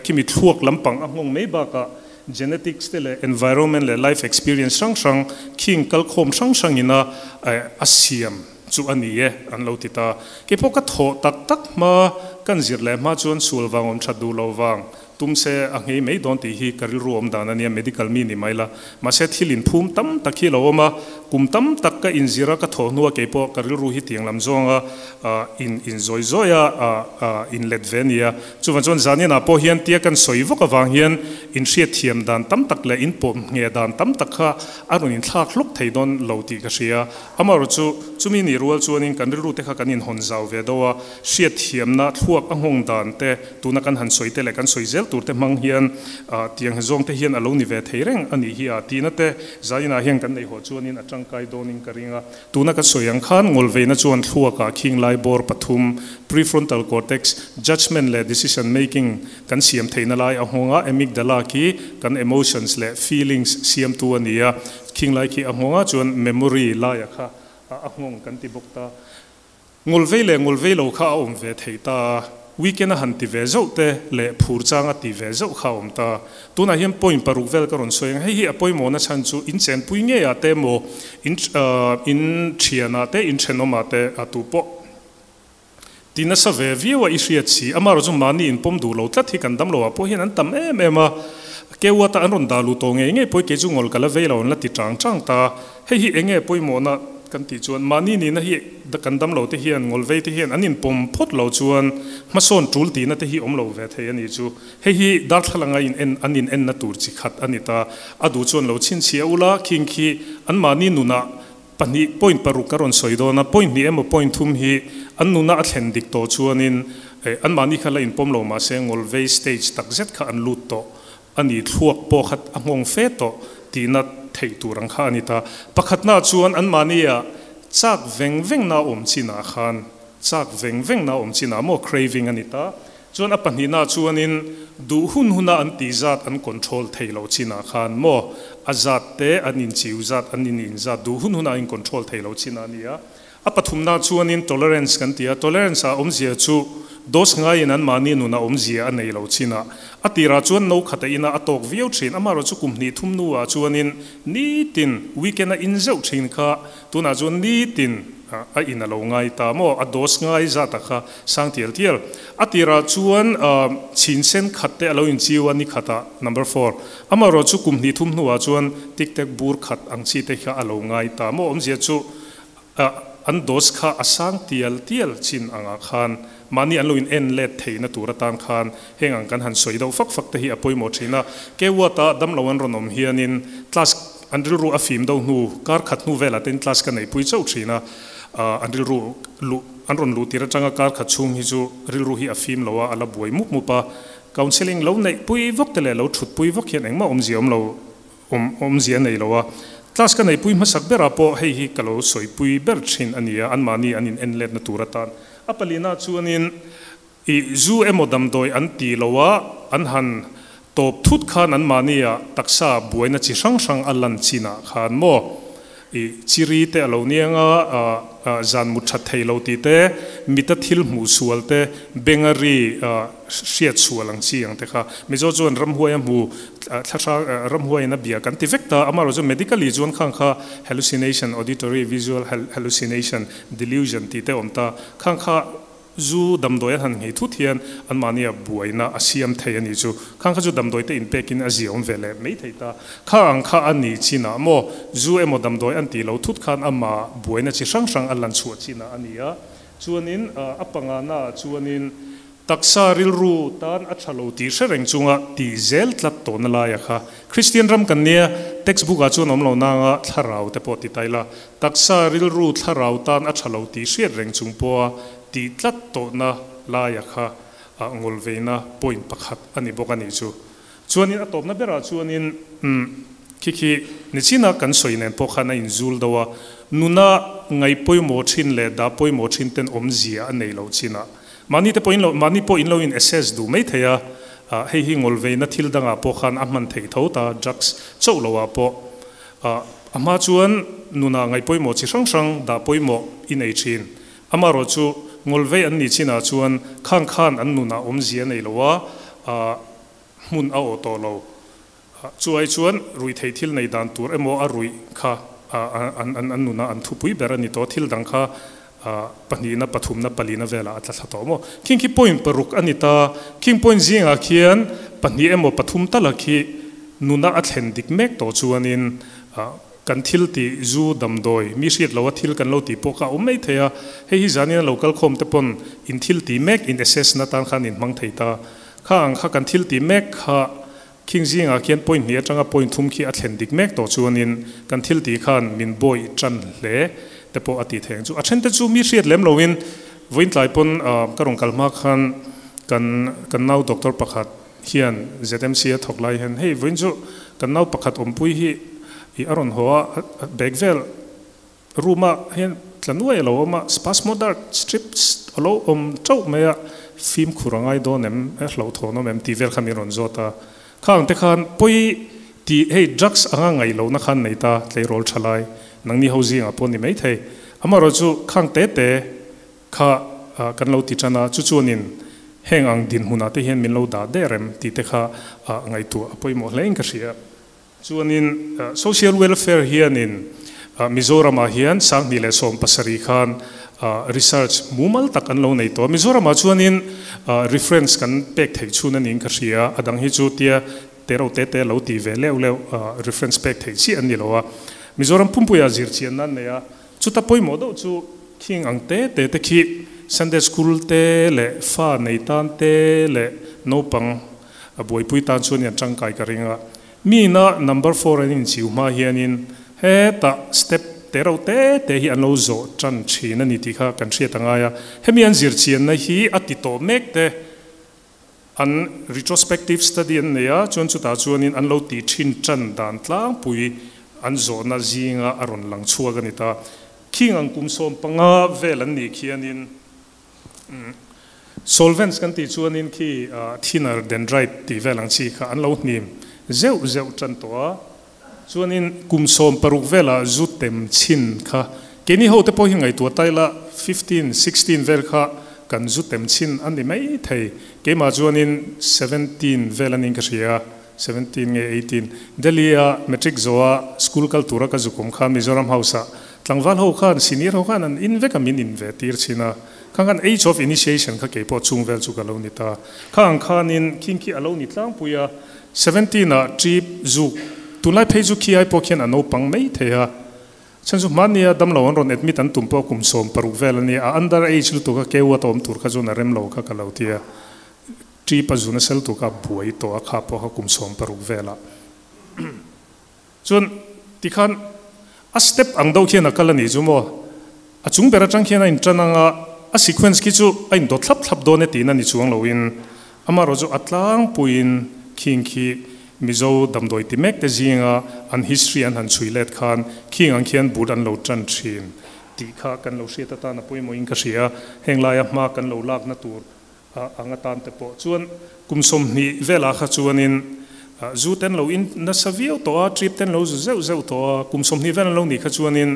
khimi thluak lampang a nghawng mai bakah genetics te leh environment leh life experience hrang hrang khing kalkhawm hrang hrangin a a siam chu a ni e an lo ti ta. Keipawh ka thawh tak tak hma kan zir leh hma chuan sual vang awm that duh lo vang Tum se a nghei mai dawn tih hi ka rilru awm dan a nia, medical mi ni mai la. Mahse thil inphum tam tak hi a lo awm a, kum tam tak ka inzir a, ka thawh hnua kei pawh ka rilru hi tiang lam zawnga in inzawi zawi a inlet ve a nia. Chuvang chuan zaninah pawh hian tia kan sawi vawk avang hian inhriatthiam dan tam tak leh inpawm ngheh dan tam tak kha a rawn inthlak hlawk thei dawn lo tih ka hria. Amaherawh chu chumi nih rual chuanin kan rilru te kha kan inhawn zau ve deuh a, hriatthiamna thluak a nghawng dan te, Tuna kan han sawi te leh kan sawi zel tur te hmang hian tiang zawng te hian a lo ni ve thei reng a nih hi a tihna te zainah hian kan neih haw chuanin a tangkai dawnin ka ring a. Tuna ka sawi ang khan ngawlveina chuan thluakah khing lai bawr pathum, prefrontal cortex, judgement leh decision making kan siam theihna lai a nghawng a, amygdala khi kan emotions leh feelings siamtu a ni a, khing lai khi a nghawng a chuan memory laia kha a nghawng kan ti bawk ta. Ngawlvei leh ngawlvei lo kha a awm ve thei ta a, weekend a han ti ve zauh te leh phur chang a ti ve zauh kha a awm ta. Tunah hian point paruk vel ka rawn sawi ang, hei hi a pawimawhna chhan chu in chenpui ngeiah te emaw, in in thianah te, in thenawmah te a tu pawh ti nasa ve viau a i hriat si. Amaherawh chu mahni inpawm duh lo tlat hi kan damloah pawh hian an tam em em a, keuata an rawn dah luh tawh ngei ngei pawh hi kei chu ngawl ka la vei lo an la ti chang chang ta. Hei hi enge pawimawhna kan tih chuan mahni nihna hi kan damlo te hian ngawlvei te hian an inpawm phawt lo chuan hmasawn tul tihna te hi awm lo ve thei a ni chu. Hei hi darthlalang a in en an in enna tur chi khat a ni ta. A duh chuan lo chhinchhiah ula khing khi an mahni nunah pahnih point paruk ka rawn sawi dawn a, point hnih emaw point thum hi an nuna a thlen dik tawh chuanin an mahni kha la inpawm lo mahse ngawlvei stage tak zet kha an lut tawh a ni. Thluak pawh kha a nghawng fe tawh tihna. theih tur ang kha a ni ta. Pakhatna chuan anmahnia chak veng vengna awm chinah khan chak veng vengna awm chinah maw craving a ni ta. Chuan a pahnihna chuanin duh hun huna an tih zat an control thei lo chinah khan maw a zat te an inchiu zat an in in zat duh hun huna in control thei lo chinah a ni a. A pathumna chuanin tolerance kan ti a, tolerance ah awmzia chu dose ngaiin anmahni nuna awmzia a nei lo chinah a tirah chuan no khat a ina a tawk viau thin. Amaherawh chu kum hnih thum hnuah chuanin nitin weekend a in zeuh thin kha tunah chuan nitin a in a lo ngai ta maw? A dose ngai zat a kha sang tial tial. A tirah chuan chhin sen khat te a lo inchiu a ni khatah number four. Amaherawh chu kum hnih thum hnuah chuan tic tac bur khat ang chi te kha a lo ngai ta maw? Awmzia chu an dose kha a sang tial tial chin angah khan mahni an lo in en let theihna tur atan khan heng ang kan han sawi deuh fak fak te hi a pawimawh thin a. Kewata damlo an rawn awm hianin class an rilru a fim deuh hnu kar khat hnu velah te in class ka neihpui chauh thin a, an rilru luh an rawn luh tir atanga kar khat chhung hi chu rilru hi a fim lo a, a la buai mup mup a. Counselling lo neihpui vak te leh lo thutpui vak hian engmah awmzia awm lo Awm awmzia nei lo a, class ka neihpui hmasak berah pawh hei hi ka lo sawipui ber thin a ni a, anmahni an in enletna tur atan. A palina chuanin i zu emaw damdawi an ti lo a, an han tawp thut khan anmahni ah taksa buaina chi hrang hrang a lan chinah khan maw i chiri te a lo niang a, zan mut that thei lo tih te, mita thil hmuh sual te, benga ri hriat sual ang chi ang te kha. Mizo chuan ramhuai a hmu, thlahrang ramhuaiin a bia kan ti vek ta, amaherawh chu medically chuan khang kha hallucination, auditory visual hallucination, delusion tih te a awm ta, khang kha Zu damdawi an han nghei thut hian anmahnia buaina a siam thei a nih chu. Khang kha chu damdawi te inpekin a ziaawm ve leh mai thei ta. Kha ang kha a nih chinah maw zu emaw damdawi an tih lo thut khan amah buaina chi hrang hrang a lan chhuah chinah a ni a. Chuanin a pangana ah chuanin taksa rilru tan a tha lo tih hre reng chunga tih zel tlat tawhna laia kha Kristian ram kan nia textbook ah chuan awm lo nanga thlarau te pawh ti ta ila Taksa rilru thlarau tan a tha lo tih hriat reng chung pawha tih tlat tawhna laia kha ngawlveina point pakhat a ni bawk a nih chu. Chuanin a tawpna berah chuanin umm khi khi nichina kan sawi nen pawh khan a inzul deuh a, nuna ngaih pawimawh thin leh dah pawimawh thin ten awmzia a nei lo chinah mahni te pawh in lo mahni pawh in lo in assess duh mai thei a, hei hi ngawlveina thil dangah pawh khan a hman theih tho ta drugs chauh loah pawh. A hma chuan nunah ngaih pawimawh chi hrang hrang dah pawimawh i nei thin. Amaherawh chu ngawlvei an nih chinah chuan khang khan an nunah awmzia nei lo a, hmun a awh tawh lo. Chu ai chuan ruih theih thil nei dan tur emaw a ruih kha an nunah an thupui ber a ni tawh. Thil dang kha pahnihna, pathumna, palina velah a tla thla tawh maw? Khing khi point paruk a ni ta. Khing point zingah khian pahnih emaw pathum tala khi nuna a thlen dik mek tawh chuanin kan thil tih zu damdawi mi hriat loa thil kan lo tih pawh kha a awm mai thei a. Hei hi zanin a local khawm te pawn in thil tih mek in assess na tan khan in hmang thei ta. Kha ang kha kan thil tih mek kha Khing zingah khian point hnih atanga point thum khi a thlen dik mek tawh chuanin kan thil tih khan min bawi tan hle te pawh a ti thei ang chu. A then te chu mi hriat lem loin vawiin tlai pawn ka rawn kal hma khan kan kan nau doctor pakhat hian ZMC a thawk lai hian hei vawiin chu kan nau pakhat awmpui hi ih a rawn haw a a bag vel Room ah hian tla nuai a lo awm a, spasmodart strips a lo awm teuh mai a, fimkhur a ngai dawn em, a hlauhthawn awm em tih vel kha min rawn zawt a. Kha ang te khan pawi tih hei drugs anga ngaih lohna khan nei ta tleirawl tha lai nangni ho zingah pawh ni mai thei. Amaherawh chu khang te te kha kan lo ti tan a, chu chuanin heng ang dinhmunah te hian min lo dah der em tih te kha ngaihtuah a pawimawh hle in ka hria. Chuanin Social Welfare hianin Mizoramah hian 2017 khan research mumal tak an lo nei tawh a. Mizoramah chuanin reference kan pek theih chhun a niin ka hria. A dang hi chu tia te ro te te lo ti ve leuh leuh reference pek theih chiah an ni lo a. Mizoram pumpuiah zirchianna an nei a. Chuta pawimawh deuh chu khing ang te te te khi Sunday School te leh fa nei tan te leh naupang buaipui tan chuan an tangkai ka ring a. Mina number four an inchiu hma hianin hetah step te reuh te te hi an lo zawh tan thin a ni tih kha kan hriat a ngai a. Hemi an zirchianna hi a ti tawh mek te an retrospective study an nei a, chuan chutah chuanin an lo tih thin tan dan tlangpui an zawhna zinga a rawn lang chhuak a ni ta. Khing ang kum 15 vel an nih khianin solvents kan tih chuanin khi thinner dendrite tih vel ang chi kha an lo hnim zeuh zeuh tan tawh a. Chuanin kum 16 velah zu tem chhin kha keini ho te pawh hi ngaihtuah tai la 15, 16 vel kha kan zu tem chhin a ni mai thei. Keimah chuanin 17 vel anin ka hria, 17 nge 18, Delhi-a matric zawha school kal tura ka zu kum kha Mizoram House-ah tlangval ho khan senior ho khan an in vek a min in ve tir chhin a. Khang khan age of initiation kha keipawh chung vel chu ka lo ni ta. Kha ang khanin khing khi a lo ni tlangpui a, 17 ah trip zuk tunlai phei chu khi ai pawh khian a naupang mai thei a. Chhan chu hmania damlo an rawn admit an tum pawh kum 16 vel a nia, a under age lutuk a keu a tawm tur kha chuan a rem lo kha ka lo ti a. Trip a zun a sel tur kha a buai tawh a, kha pawh kha kum 16 velah. Chuan tikhan a step ang deuh khian a kal a nih chu maw? A chung ber atang khian a intan ang a, a sequence khi chu a indawt thlap thlap dawn e tiin a ni chuang loin amaherawh chu a tlangpuiin khing khi Mizo damdawi ti mek te zinga an history an han chhui let khan khing ang khian bul an lo tan thin tih kha kan lo hriat atan a pawimawhin ka hria. Heng laia hma kan lo lakna tur ang atan te pawh chuan kum 20 velah kha chuanin zu ten lo in nasa viau tawh a, trip ten lo zu zeuh zeuh tawh a, kum 20 vel an lo nih kha chuanin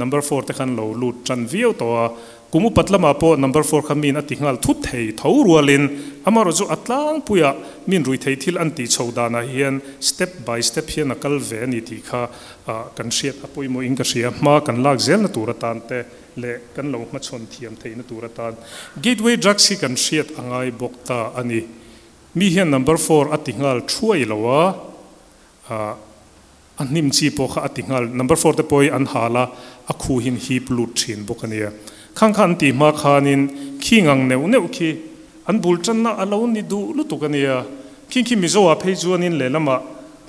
number 4 te khan lo lut tan viau tawh a. Kum upat lamah pawh number 4 kha min a ti nghal thut thei tho rualin amaherawh chu a tlangpuiah min rui thei thil an tih chho danah hian step by step hian a kal ve a ni tih kha kan hriat a pawimawhin ka hria. Hma kan lak zelna tur atan te leh kan lo hmachhawn thiam theihna tur atan gateway drugs hi kan hriat a ngai bawk ta a ni. Mi hian number 4 a ti nghal thuai lo a, a hnim chi pawh kha a ti nghal number 4 te pawh hi an hal a, a khu hin hip lut thin bawk a nia. Khang kha an tih hma khanin khing ang neuh neuh khi an bul tanna a lo ni duh lutuk a nia. Khing khi Mizo ah phei chuanin lehlamah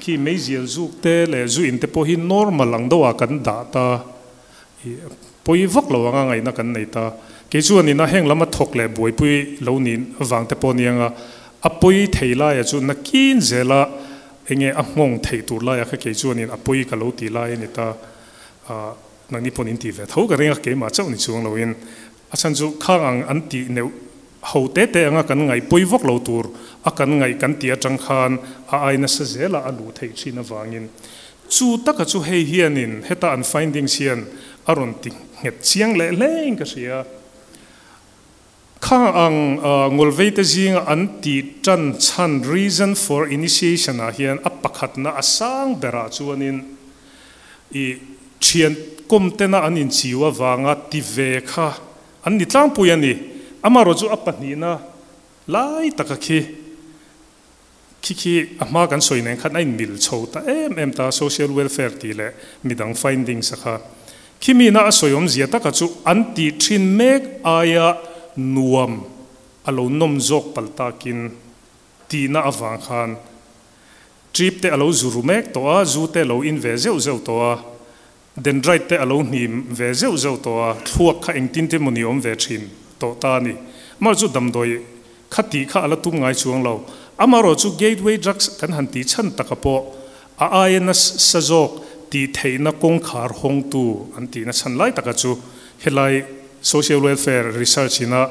khi meizial zuk te leh zu in te pawh hi normal ang deuhah kan dah ta, pawi vak lo anga ngaihna kan nei ta. Kei chuanin a heng lama thawk leh buaipui lo ni vang te pawh nianga a pawi thei laia chu nakin zela enge a nghawng thei tur laia kha kei chuanin a pawi ka lo ti lai a ni ta. Nangni pawn in ti ve tho ka ring a, keimah chauh ni chuang loin a chhan chu khang ang an tih neuh ho te te anga kan ngaih pawi vak lo tur a kan ngaih kan ti atang khan a ai nasa zela a luh theih thin avangin chu taka chu hei hianin heta an findings hian a rawn ti nghet chiang leh hlein ka hria. Kha ang ngawlvei te zinga an ti tan chhan reason for initiation ah hian a pakhatna a sang berah chuanin i thian kawm tena an inchiu avanga ti ve kha an ni tlangpui a ni. Amaherawh chu a pahnihna lai taka khi khi khi a hma kan sawi nen khan a inmil chho ta em em ta, social welfare tih leh midang findings a kha. Khi mina a sawi awmzia taka chu an tih thin mek aia nuam a lo nawm zawk pal takin tihna avang khan trip te a lo zu ru mek tawh a, zu te lo in ve zeuh zeuh tawh a, dendrite te a lo hnim ve zeuh zeuh tawh a, thluak kha engtin te maw ni awm ve thin tawh ta a ni. Amaherawh chu damdawi kha tih kha a la tum ngai chuang lo. Amaherawh chu gateway drugs kan han tih chhan taka pawh a aia nasa zawk tih theihna kawngkhar hawngtu an tihna chhan lai taka chu helai social welfare research ina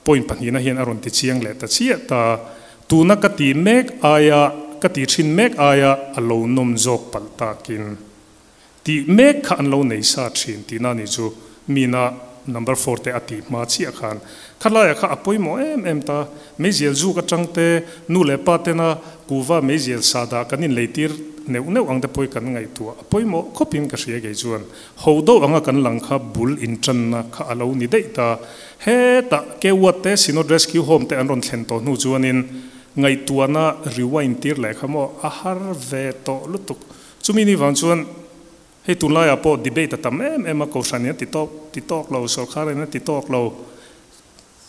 point pahnihna hian a rawn ti chiang leh ta chiah ta. Tuna ka tih mek aia ka tih thin mek aia a lo nawm zawk palh takin tih mek kha an lo nei sa thin tihna ni chu mina number 4 te a tih hma chiah khan khalaiah kha a pawimawh em em ta. Meizial zuk atang te nu leh pa tena kuva meizial sada kan in leitir neuh neuh ang te pawh kan ngaihtuah a pawimawh khawpin ka hria kei chuan ho deuh anga kan lang kha bul intanna kha a lo ni daih ta. Heta kewat te Synod Rescue Home te an rawn thlen tawh hnu chuanin ngaihtuahna rewind tir leh kha maw a har ve tawh lutuk. Chumi ni vang chuan hei tunlaiah pawh debate a tam em em a, kohhran in a ti tawk ti tawk lo, sorkar in a ti tawk lo.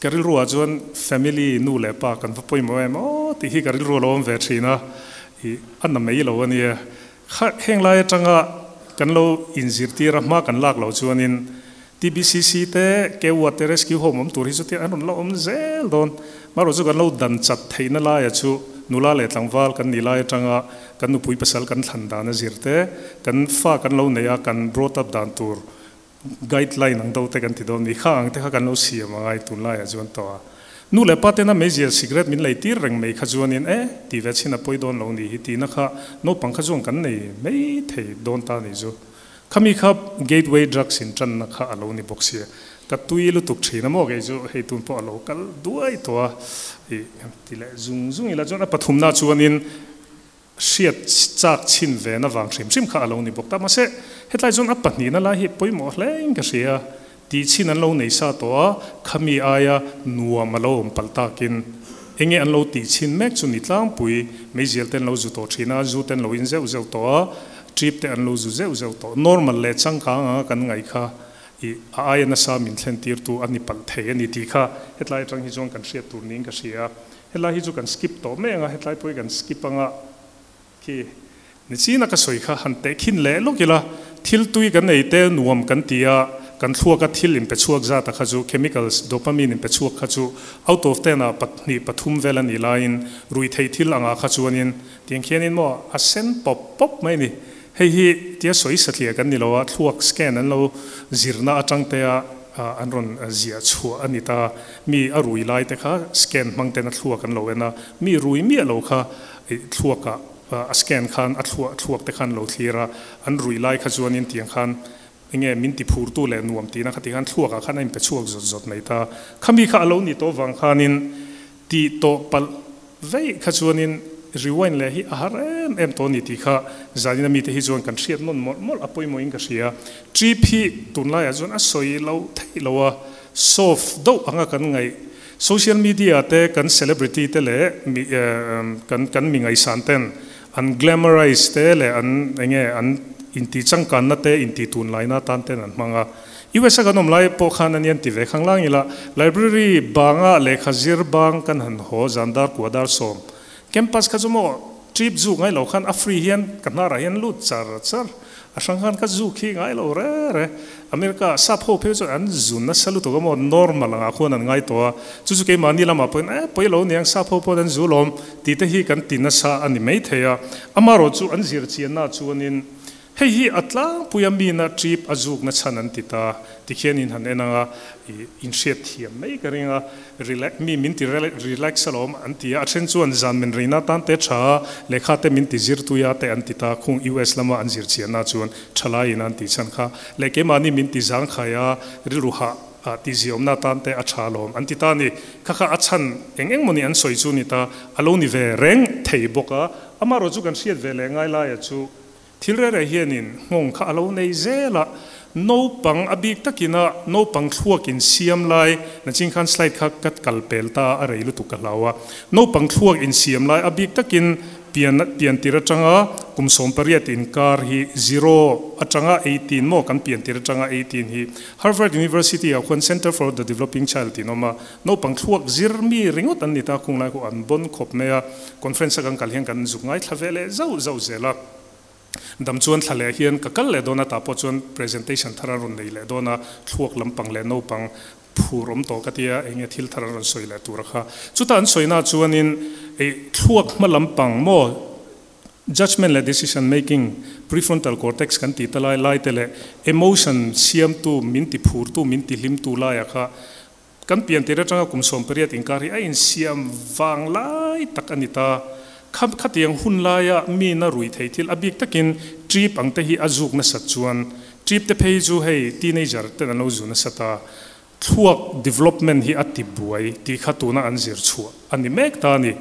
Ka rilruah chuan family nu leh pa kan va pawimawh em aw tih hi ka rilru a lo awm ve thin a, i a na mai lo a nia. Kha heng lai atanga kan lo inzirtir a, hma kan lak lo chuanin TBCC te Keua te Rescue Home awm tur hi chutia an rawn la awm zel dawn. Marawh chu kan lo dan chat theihna laia chu nula leh tlangval kan nih lai atanga kan nupui pasal kan thlan dan a zir te, kan fa kan lo neih a kan brought up dan tur guideline ang deuh te kan ti dawn ni kha ang te kha kan lo siam a ngai tunlaiah chuan tawh a. Nu leh pa tena meizial cigarette min lei tir reng mai kha chuanin e ti ve chhin a pawi dawn lo ni hi tihna kha naupang kha chuan kan nei mai thei dawn ta ni chu. Khami kha gateway drugs in tanna kha a lo ni bawk sia. Ka tui lutuk thin a maw kei chu hei tun pawh a lo kal duai tawh a i ti leh zung zung ila chuan a pathumna chuanin hriat chak chhin ven avang hrim hrim kha a lo ni bawk ta. Mahse hetlai chuan a pahnihna lai hi pawimawh hle in ka hria. Tih chhin an lo nei sa tawh a, khami aia nuam a lo awm palh takin enge an lo tih chhin mek chu ni tlangpui, meizial te an lo zu tawh thin a, zu te an lo in zeuh zeuh tawh a, trip te an lo zu zeuh zeuh tawh. Normal leh changkang anga kan ngaih kha i a aia nasa min thlen tirtu a ni palh thei a ni tih kha hetlai atang hi chuan kan hriat tur niin ka hria. Helai hi chu kan skip tawh mai ang a, hetlai pawh hi kan skip anga khi ni china ka sawi kha han teh khin leh lawk ila, thil tui kan ei te nuam kan ti a, kan thluaka thil inpe chhuak zat a kha chu chemicals dopamine inpe chhuak kha chu out of ten ah pahnih pathum vel a nih laiin ruih theih thil angah kha chuanin tiang khianin maw a sen pawp pawp mai a ni. Hei hi tia sawi satliah kan ni lo a, thluak scan an lo zirna atang te a an rawn ziah chhuah a ni ta. Mi a rui lai te kha scan hmang ten a thluak an lo en a, mi rui miah lo kha thluakah a scan khan a thluah thluak te khan lo thlir a, an ruih lai kha chuanin tiang khan enge min ti phurtu leh nuam tihna kha ti khan thluakah khan a inpe chhuak zawt zawt mai ta. Khami kha a lo ni tawh vang khanin tih tawh palh veih kha chuanin rewind leh hi a har em em tawh a ni tih kha zanina mite hi chuan kan hriat nawn mawlh mawlh a pawimawhin ka hria. Trip hi tunlaiah chuan a sawi lo theih lo a, soft deuh anga kan ngaih Social media te kan celebrity te leh mi kan kan mi ngaihsan ten an glamorize te leh an enge an inti changkanna te inti tunlaina atan ten an hmang a. US a kan awm lai pawh khan ania an ti ve khang lang ila library banga lehkha zir bang kan han haw zan dar kua dar sawm campus kha chu maw trip zuk ngai lo khan a free hian ka hnarah hian lut char char A hrang khan ka zu khi ngai lo re re. America sap ho phei chu an zu nasa lutuk a maw, normal angah khuan an ngai tawh a. Chu chu keimahni lamah pawhin eh pawi lo niang sap ho pawhin an zu lawm tih te hi kan ti nasa a ni maithei a. Amaherawh chu an zir chianna chuanin hei hi a tlangpui a mina trip a zukna chhan an ti ta tikhian in han en ang a, ih inhriat thiam mai ka ring a. Relax, mi min ti relax alawm an ti a, a then chuan zan min reina tan te tha a, lehkha te min ti zir tui a te an ti ta, khung US lama an zir chianna chuan thalaiin an tih chhan kha leh keimahni min ti zangkhai a, rilru hah ah tih ziawmna tan te a tha alawm an ti ta a ni. Kha kha a chhan eng eng mawni an sawi chu ni ta, a lo ni ve reng thei bawk a, amaherawh chu kan hriat ve leh ngai laia chu Thil reh reh hianin nghawng kha a lo nei zel a, naupang a bik takin a naupang thluak insiam lai, nachin khan slide kha ka kal pel ta a, a rei lutuk ka hlau a, naupang thluak insiam lai a bik takin pian pian tir atanga kum 18 inkar hi zero atanga 18 maw kan pian tir atanga 18 hi Harvard University ah khuan Center for the Developing Child tih an awm a, naupang thluak zir mi ringawt an ni ta, khung lai khu an bawn khawp mai a, conference a kan kal hian kan zuk ngaithla ve leh zauh zauh zel a. Dam chuan thla leh hian ka kal leh dawn a, tah pawh chuan presentation thar an rawn nei leh dawn a, thluak lampang leh naupang phur awm tawh ka tia, eng nge thil thar an rawn sawi leh tur a kha. Chutah an sawina chuanin ei thluak hma lampang maw judgement leh decision making, prefrontal cortex kan tih ta lai lai te leh emotion siamtu, min ti phurtu, min ti hlimtu laia kha Kan pian tir atanga kum 18 inkar hi a insiam vang lai tak a ni ta. Kha khatiang hun laia mi na rui thei thil a bik takin trip ang te hi a zuk nasat chuan trip te phei chu hei teenager ten an lo zu nasa ta. Thluak development hi a ti buai tih kha tuna an zir chhuah a ni mek ta a ni.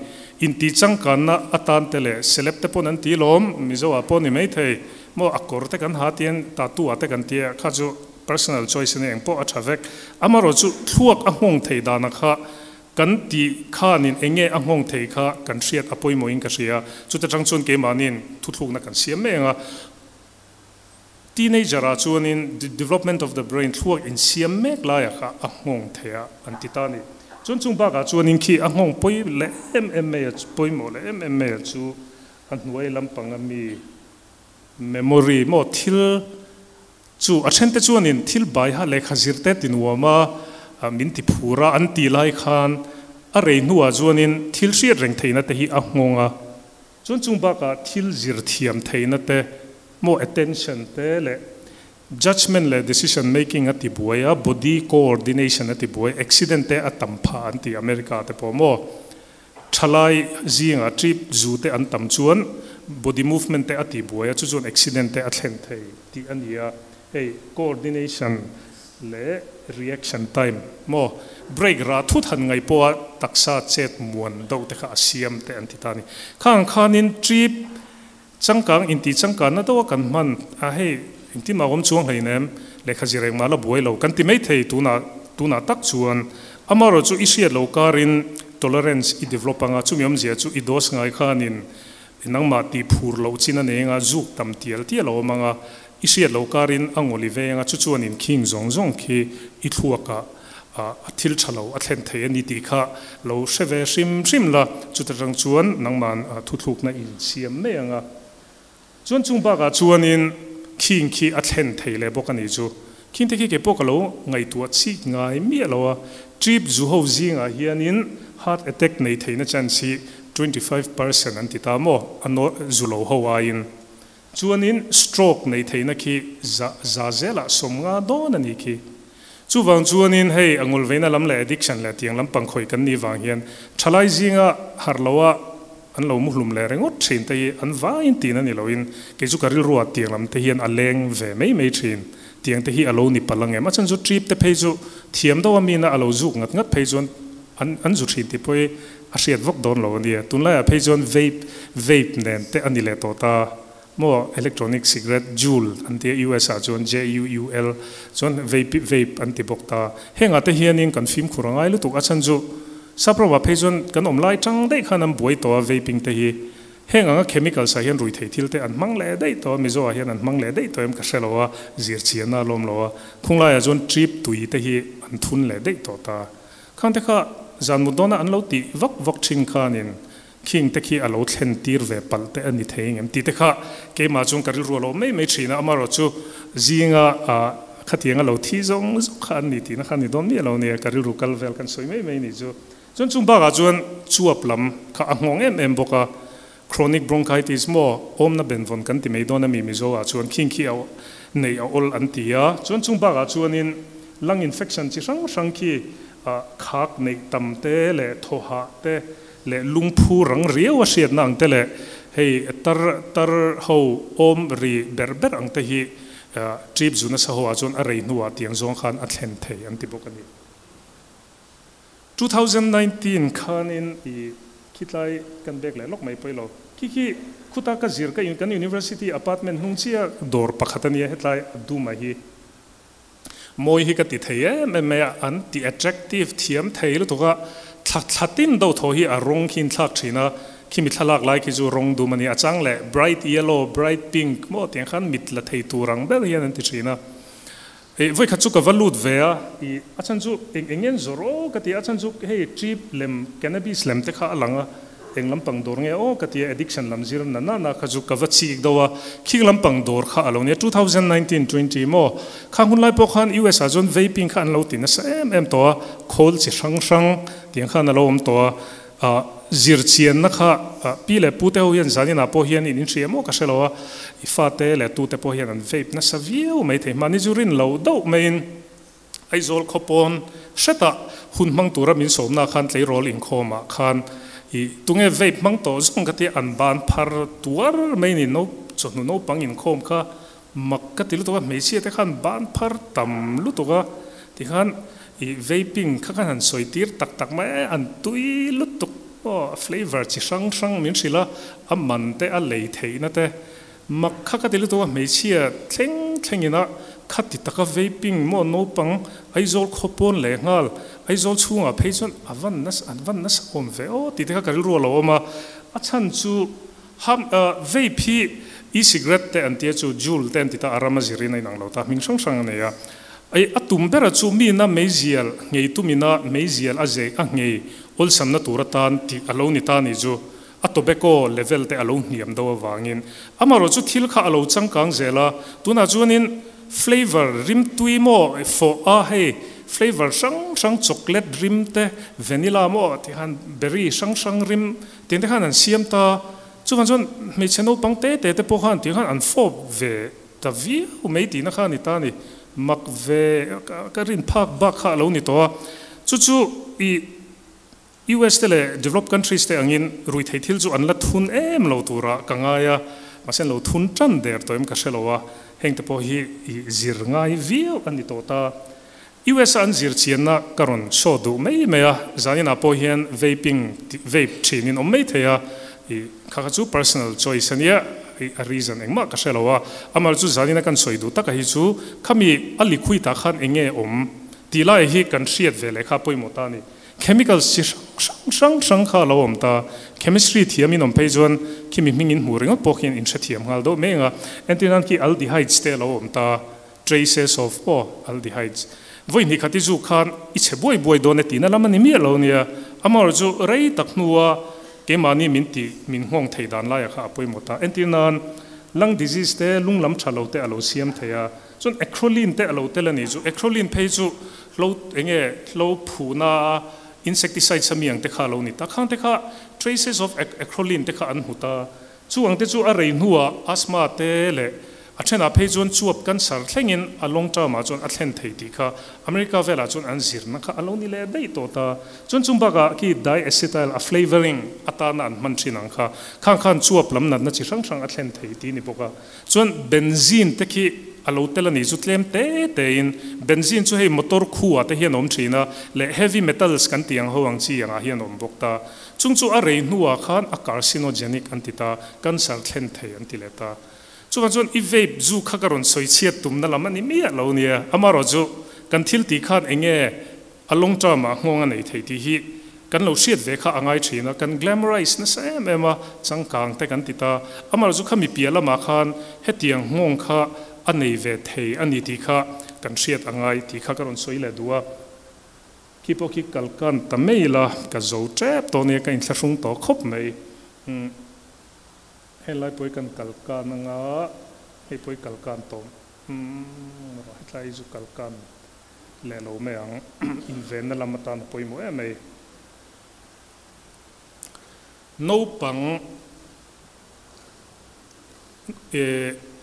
Intih changkanna atan te leh celeb te pawn an ti lawm, Mizo ah pawh ni maithei maw a kawr te kan ha tiang tattoo ah te kan tia kha chu Personal choice a ni eng pawh a tha vek. Amaherawh chu thluak a nghawng thei dana kha kan tih khanin eng nge a nghawng thei kha kan hriat a pawimawhin ka hria. Chuta tang chuan keimahniin thuthlukna kan siam mek a. Teenager ah chuanin development of the brain thluak insiam mek laiah kha a nghawng thei a an ti ta a ni. Chuan chung bakah chuanin khi a nghawng pawi leh em em mai a, pawimawh leh em em mai a chu a hnuai lampanga mi memory maw thil Chu a thente chuanin thil baiha lehkha zirte ti nuam a, min ti phur a, an ti lai khan A rei hnuah chuanin thil hriat reng theihna te hi a nghawng a, chuan chung bakah thil zir thiam theihna te, maw attention te leh judgement leh decision making a ti buai a, body coordination a ti buai, accident te a tam phah an ti America te pawh maw thalai zingah trip zu te an tam chuan body movement te a ti buai a, chu chuan accident te a thlen thei tih a ni a, hei coordination leh reaction time maw brake rah thut han ngaih pawha taksa chet muan deuh te kha a siam te an ti ta a ni. Khang khanin trip changkang intih changkanna deuha kan hman a hei engtin mah awm chuang hleinem lehkha zir engmah la buai lo kan ti maithei tunah tunah tak chuan amaherawh chu i hriat lo karin tolerance i develop anga chumi awmzia chu i dose ngai khanin Nangmah tih phur loh chin a nei anga zuk tam tial tial a awm anga, i hriat loh karin a ngawli ve anga chu chuan in khing zawng zawng khi i thluakah a thil tha lo a thlen thei a ni tih kha lo hre ve hrim hrim la, chuta tang chuan nangma'n thuthlukna in siam mai anga. Chuan chung bakah chuanin khing khi a thlen thei leh bawk a nih chu. Khing te khi kei pawh ka lo ngaihtuah chik ngai miah lo a, trip zu ho zingah hianin heart attack nei theihna chance hi 25% an ti ta maw, a naw zu lo ho aiin. Chuanin stroke nei theihna khi za za zelah 50 dawn a nih khi. Chuvang chuanin hei a ngulveina lam leh addiction leh tiang lampang khawih kan nih vang hian thalai zinga harh loa an lo muhlum leh ringawt thin te hi an vaiin tihna ni loin kei chu ka rilruah tiang lam te hian a leng ve mai mai thin. Tiang te hi a lo ni palh ang em? A chhan chu trip te phei chu thiam deuh a mina a lo zuk ngat ngat phei chuan an an zu thin tih pawh hi a hriat vak dawn lo a nia. Tunlaiah phei chuan vape vape nen te a ni leh tawh ta. Maw electronic cigarette Juul an ti a, US ah chuan J-U-U-L chuan vape vape an ti bawk ta. Hengah te hianin kan fimkhur a ngai lutuk a chhan chu Saprova phei chuan kan awm lai tang daih khan an buai tawh a vaping te hi. Heng anga chemicals ah hian ruithei thil te an hmang leh daih tawh a, Mizo ah hian an hmang leh daih tawh em ka hre lo a, zir chianna a lawm lo a. Khunglaiah chuan trip tui te hi an thun leh daih tawh ta. Khang te kha zan mut dawna an lo tih vak vak thin khanin Khing te khi a lo thlen tir ve palh te a ni thei ngem tih te kha keimah chuan ka rilru a lo mai mai thin a, amaherawh chu zinga khatiang a lo thi zawng zawng kha an ni tihna kha a ni dawn miah lo nia, ka rilru kal vel kan sawi mai mai ni chu. Chuan chung bakah chuan chuap lam kha a nghawng em em bawk a, chronic bronchitis maw awmna benvawn kan ti mai dawn a mi Mizo ah chuan khing khi a neih a awl an ti a, chuan chung bakah chuanin lung infection chi hrang hrang khi khak neih tam te leh thawhah te leh lungphu rang riau a hriatna ang te leh hei tar tar ho awm ri ber ber ang te hi trip zu nasa ho ah chuan a rei hnuah tiang zawng khan a thlen thei an ti bawk a ni. 2019 khanin i khitlai kan bek leh lawk mai pawh ilo khi khi khuta ka zir ka kan university apartment hnung chiah dawr pakhat a nia hetlai a duma hi Mawi hi ka ti thei em em mai a, an ti attractive thiam thei lutuk a, thla thla tin deuh thaw hi a rawng khi in thlak thin a, khimi thlalak lai khi chu rawng dum a ni, a chang leh bright yellow, bright pink maw tiang khan mit la thei tur ang ber hian an ti thin a. Ih vawikhat chu ka va lut ve a, ih a chhan chu eng eng nge an zawrh aw ka ti a, a chhan chu hei trip lem cannabis lem te kha a lang a, Eng lampang dawr nge aw ka ti a, addiction lam zir na na na kha chu ka va chik deuh a, khing lampang dawr kha a lo nia, 2019 20 maw, khang hun lai pawh khan US ah chuan vaping kha an lo ti nasa em em tawh a, khawl chi hrang hrang tiang khan a lo awm tawh a, ah zir chianna kha pi leh pu te ho hian zanin ah pawh hian in inhria maw ka hre lo a, i fate leh tute pawh hian an vape nasa viau mai thei, mahni chu rin lo deuh maiin. Aizawl khaw pawn hretah hun hmang tura min sawmna khan tleirawl inkhawmah khan i tunge vape hmang tawh zawng ka tia an ban phar tuar mai ni no chawhnu naupang inkhawm kha mak ka ti lutuk a, hmeichhia te khan ban phar tam lutuk a tikhan i vaping kha khan han sawi tir tak tak mai e an tui lutuk aw flavour chi hrang hrang min hrilh a, a man te a lei theihna te Mak kha ka ti lutuk a, hmeichhia thleng thlengin a kha ti taka vaping maw naupang Aizawl khaw pawn leh nghal Aizawl chhungah phei chuan a van nasa an van nasa awm ve aw tih te kha ka rilru a lo awm a, a chhan chu ham vape hi e-cigarette te an tia chu Juul te an ti ta a ram a zirin a inang lo ta hming hrang hrang a nei a, ei a tum bera chu mina meizial nghei tumina meizial a zei a nghei awlsamna tur atan tih a lo ni ta ni chu. A tobacco level te a lo hniam deuh avangin amaherawh chu thil kha a lo changkang zel a, tunah chuanin flavour rimtui maw fawh a hei flavor hrang hrang chocolate rim te vanilla maw ti khan berry hrang hrang rim tiang te khan an siam ta. Chuvang chuan hmeichhe naupang te te te pawh khan tiang khan an fawp ve ta viau mai tihna kha a ni ta a ni. Mak ve ka rin phak bak kha a lo ni tawh a. Chu chu i US te leh developed countries te angin ruihtheih thil chu an la thun em lo turah ka ngai a, mahse an lo thun tan der tawh em ka hre lo a, heng te pawh hi i zir ngai viau a ni tawh ta. US a an zir chianna ka rawn show duh mai mai a, zaninah pawh hian vaping vape thinin awm mai thei a, i kha kha chu personal choice a nia, i a reason engmah ka hre lo a, amal chu zanina kan sawi duh taka hi chu khami a liquid ah khan enge awm tih lai hi kan hriat ve leh kha pawimawh ta a ni. Chemicals chi hrang hrang hrang kha a lo awm ta. Chemistry thiam in awm phei chuan khimi hming in hmuh ringawt pawh khian in hrethiam nghal deuh mai ang a. Entir nan khi aldehydes te a lo awm ta, traces of aw aldehydes. Vawi hnih khat i zuk khan i chhe buai buai dawn e tihna lam a ni miah lo nia. Amaherawh chu rei tak hnua keimahni min tih min nghawng thei dan laia kha a pawimawh ta. Entir nan lung disease te lung lam tha lo te a lo siam thei a. Chuan acrolein te a lo tel a nih chu. Acrolein phei chu hlo enge hlo phuna a insecticides a mi ang te kha a lo ni ta. Khang te kha traces of acrolein te kha an hmu ta. Chu ang te chu a rei hnuah asthma te leh a thenah phei chuan chuap cancer thlengin a long term ah chuan a thlen thei tih kha America velah chuan an zirna kha a lo ni leh daih tawh ta. Chuan chung bakah khi diacetyl a flavouring atana an hman thin ang kha khang khan chuap lam natna chi hrang hrang a thlen thei tih ni bawk a. Chuan benzene te khi a lo tel a nih chu tlem te te in benzene chu hei motor khu ah te hian a awm thin a leh heavy metals kan tih ang ho ang chi ang ah hian a awm bawk ta. Chung chu a rei hnu ah khan a carcinogenic an ti ta, cancer thlen thei an ti leh ta. Chuvang chuan i vape zu kha ka rawn sawi chhiat tumna lam a ni miah lo nia, amaherawh chu kan thil tih khan eng nge A long term ah nghawng a nei thei tih hi kan lo hriat ve kha a ngai thin a, kan glamorize nasa em em a, changkang te kan ti ta. Amah chu khami piah lamah khan hetiang nghawng kha a nei ve thei a ni tih kha kan hriat a ngai tih kha ka rawn sawi leh duh a. Khi pawh khi kalkan ta mai ila ka zo tep tawh nia, ka inthlahrung tawh khawp mai. Umm helai pawh hi kan kalkan anga hei pawh hi kalkan tawh umm hetlai hi chu kalkan leh lo mai ang, invenna lam atan a pawimawh em mai. Naupang e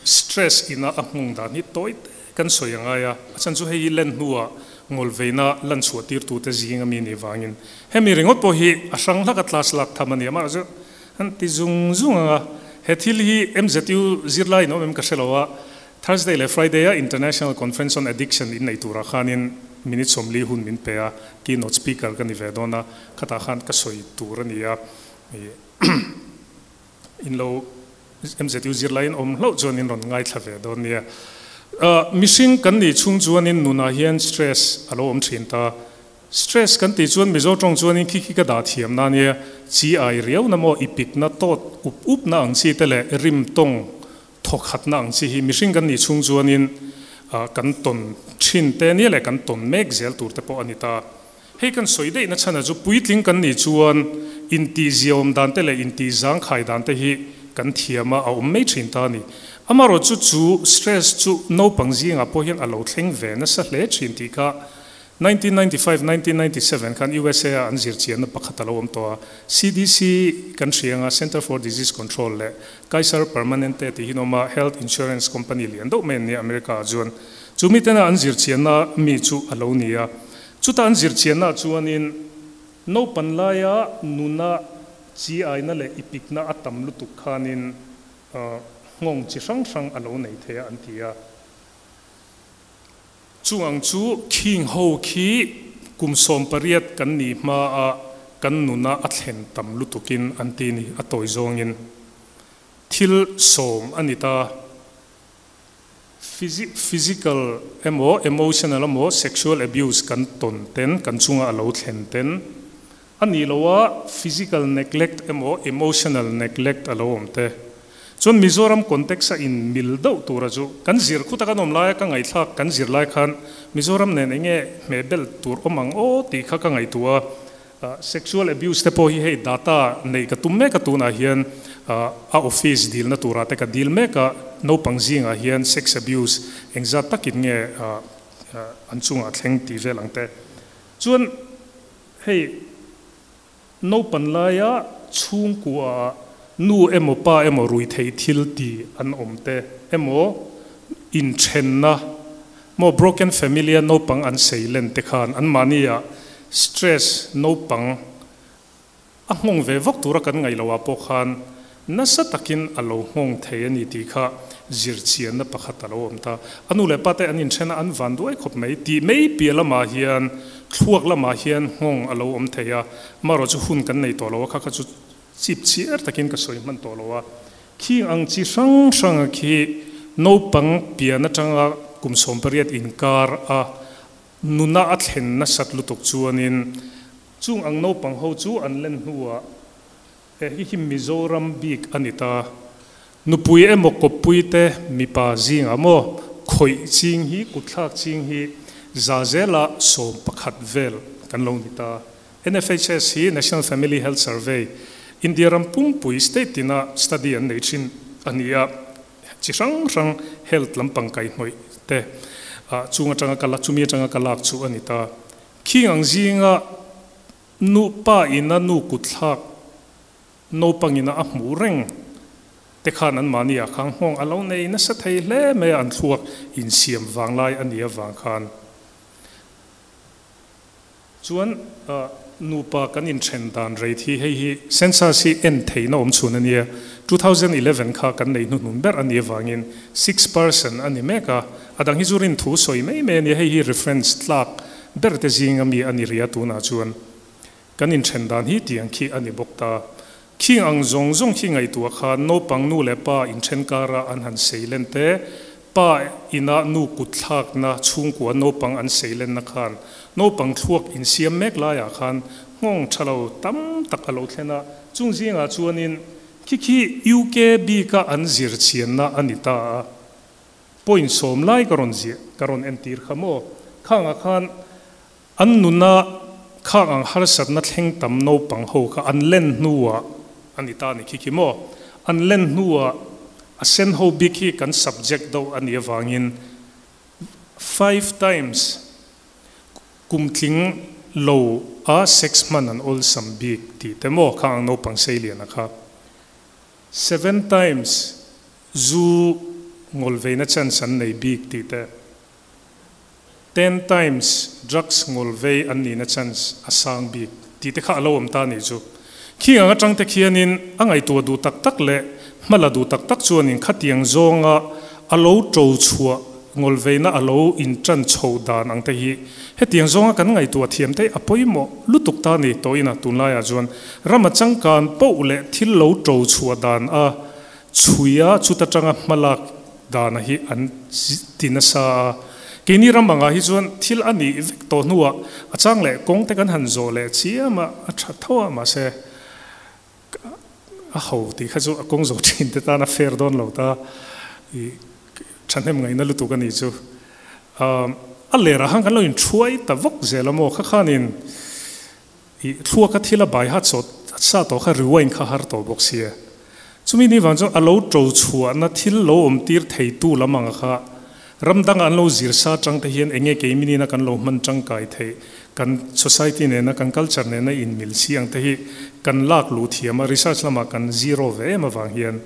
stress ina a nghawng dan hi tawi te kan sawi a ngai a, a chhan chu hei hi len hnuah ngawlveina lan chhuah tirtute zing ami nih vangin hemi ringawt pawh hi a hrang hlak a class lak tham a ni a, mahse an ti zung zung ang a, he thil hi MZU zirlai in awm em ka hre lo a, Thursday leh Friday a International Conference on Addiction in nei turah khanin minute 40 hun min pe a, keynote speaker ka ni ve dawn a, khatah khan ka sawi tur a ni a, in lo MZU zirlaiin awm hlauh chuan in rawn ngaithla ve dawn nia. Mihring kan nih chhung chuanin nunah hian stress a lo awm thin ta. Stress kan tih chuan Mizo tawng chuanin khi khi ka dah thiam na nia, chi ai riau na maw, ipikna tawt up up na ang chi te leh rim tawng Thawkhatna ang chi hi mihring kan nih chhung chuanin kan tawn thin te nia leh kan tawn mek zel tur te pawh a ni ta. Hei kan sawi daihna chhana chu puitling kan nih chuan intihziaawm dan te leh intihzangkhai dan te hi kan thiam a, a awm mai thin ta a ni. Amaherawh chu chu stress chu naupang zingah pawh hian a lo thleng ve nasa hle thin tih kha 1995, 1997 khan USA a an zir chianna pakhat a lo awm tawh a, CDC kan hria anga Center for Disease Control leh Kaiser Permanente tih hi an awm a, health insurance company lian deuh mai an nia America ah chuan. Chu mitena an zir chianna mi chu a lo ni a. Chuta an zir chianna ah chuanin naupan laia nuna chi aina leh ipikna a tam lutuk khanin nghawng chi hrang hrang a lo nei thei a an ti a. Chung ang chu khing ho khi kum 18 kan nih hma a kan nuna a thlen tam lutukin an ti ni, a tawi zawngin thil 10 a ni ta. Physical emaw emotional emaw sexual abuse kan tawn ten kan chunga a lo thlen ten a nih loh a, physical neglect emaw emotional neglect a lo awm te. Chuan Mizoram context a in mil deuh tura chu kan zir khut a kan awm laia ka ngaihthlak kan zir lai khan Mizoram nen eng nge hmeh bel tur awm ang aw tih kha ka ngaihtuah a. Sexual abuse te pawh hi hei data neih ka tum mek a tunah hian a office dilna turah te ka dil mek a, naupang zingah hian sex abuse engzat takin nge an chungah thleng tih vel ang te chuan hei naupan laia chhungkua nu emaw pa emaw rui thei thil ti an awm te emaw inthenna maw broken family a naupang an seilen te khan an mahnia stress naupang A nghawng ve vak tura kan ngaih loh ah pawh khan nasa takin a lo nghawng thei a ni tih kha zirchianna pakhat a lo awm ta. A nu leh pa te an inthen a, an van duai khawp mai tih mai piah lamah hian thluak lamah hian nghawng a lo awm thei a, amaherawh chu hun kan nei tawh lo a, kha kha chu chip chiar takin ka sawi hman tawh lo a. Khing ang chi hrang hranga khi naupang pian atanga kum 18 inkar a nuna a thlen nasat lutuk chuanin Chung ang naupang ho chu an len hnuah he hi hi Mizoram bik a ni ta. Nupui emaw kawppui te mipa zingah maw khawih ching hi kutthlak ching hi za zela 11 vel kan lo ni ta. NFHS hi National Family Health Survey, India ram pumpui state tina study an nei thin a ni a, chi hrang hrang health lampang kaihhnawih te chung atanga ka la chumi atanga ka lak chu a ni ta. Khing ang zinga nu pa ina nu kutthlak naupangina a hmuh reng te khan an mahni ah khan nghawng a lo nei nasa thei hle mai a, an thluak insiam vanglai a nih avang khan chuan nupa kan inthen dan rate hi hei hi census hi en theihna awm chhun a nia, 2011 kha kan nei hnuhnun ber a nih avangin 6% a ni mek a. A dang hi chu rin thu sawi mai mai a nia, hei hi reference tlak ber te zinga mi a ni ria tunah chuan kan inthen dan hi tiang khi a ni bawk ta. Khing ang zawng zawng khi ngaihtuah khan naupang nu leh pa inthen kara an han seilen te, pa ina nu kut thlakna chhungkua naupang an seilenna khan naupang thluak insiam mek laiah khan nghawng tha lo tam tak a lo thlen a, chung zingah chuanin khi khi UK bika an zirchhianna a ni ta a. Point 10 lai ka rawn ziah, ka rawn entir kha maw? Khangah khan an nuna khang ang harsatna thleng tam naupang ho kha an len hnuah a ni ta a ni khi khi maw? An len hnuah a sen ho bik hi kan subject deuh a nih avangin five times kum tling lo a sex hman an awlsam bik tih te maw khang ang naupang seiliana kha seven times Zu ngawlveina chance an nei bik tih te, ten times drugs ngawlvei an nihna chance a sang bik tih te kha a lo awm ta nih chu. Khing ang atang te khianin a ngaihtuah duh tak tak leh hmala duh tak tak chuanin khatiang zawnga a lo to chhuah ngawlveina a lo intan chho dan ang te hi hetiang zawnga kan ngaihtuah thiam te a pawimawh lutuk ta ni tawhina tunlaiah chuan rama changkan poh leh thil lo to chhuah dan a Chhuia chuta tanga hmalak dana hi an ti nasa a, keini ram angah hi chuan thil a nih vek tawh hnuah a chang leh kawng te kan han zawh leh chiam a, a tha tho a, mahse a ho tih kha chu a kawng zawh thin te tan a fair dawn lo ta, i thahnem ngaihna lutuk a nih chu. A lerah khan kan lo inthuai ta vak zel a maw, kha khanin I thluaka thil a bai hat sawt sa tawh kha rewind kha har tawh bawk sia. Chumi ni vang chuan a lo to chhuahna thil lo awm tir theitu lam anga kha ram danga an lo zir sa tang te hian enge keiminina kan lo hman tangkai theih, kan society nena kan culture nena inmil si ang te hi kan lak luh thiam a, research lamah kan zero ve em avang hian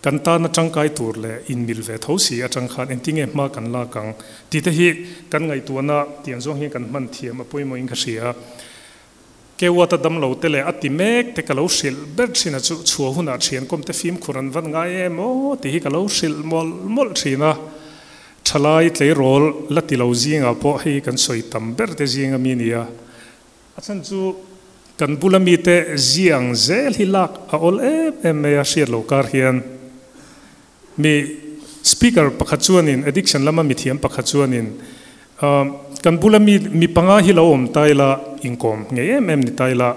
kan tana tangkai tur leh inmil ve tho si atang khan engtinge hma kan lak ang tih te hi kan ngaihtuahna tiang zawng hian kan hman thiam a pawimawhin ka hria. Keuata damlo te leh a ti mek te ka lo hrilh ber thin a chu chhuah hunah thian kawm te fimkhur an van ngai em aw tih hi ka lo hrilh mawlh mawlh thin a, thalai tleirawl la ti lo zingah pawh hei kan sawi tam ber te zinga mi nia. A chhan chu kan bula mite zi ang zel hi lak a awl em em mai a hriat lo kar hian mi speaker pakhat chuanin addiction lama mithiam pakhat chuanin kan bula mi mi panga hi lo awm ta ila inkawm ngei em em ni ta ila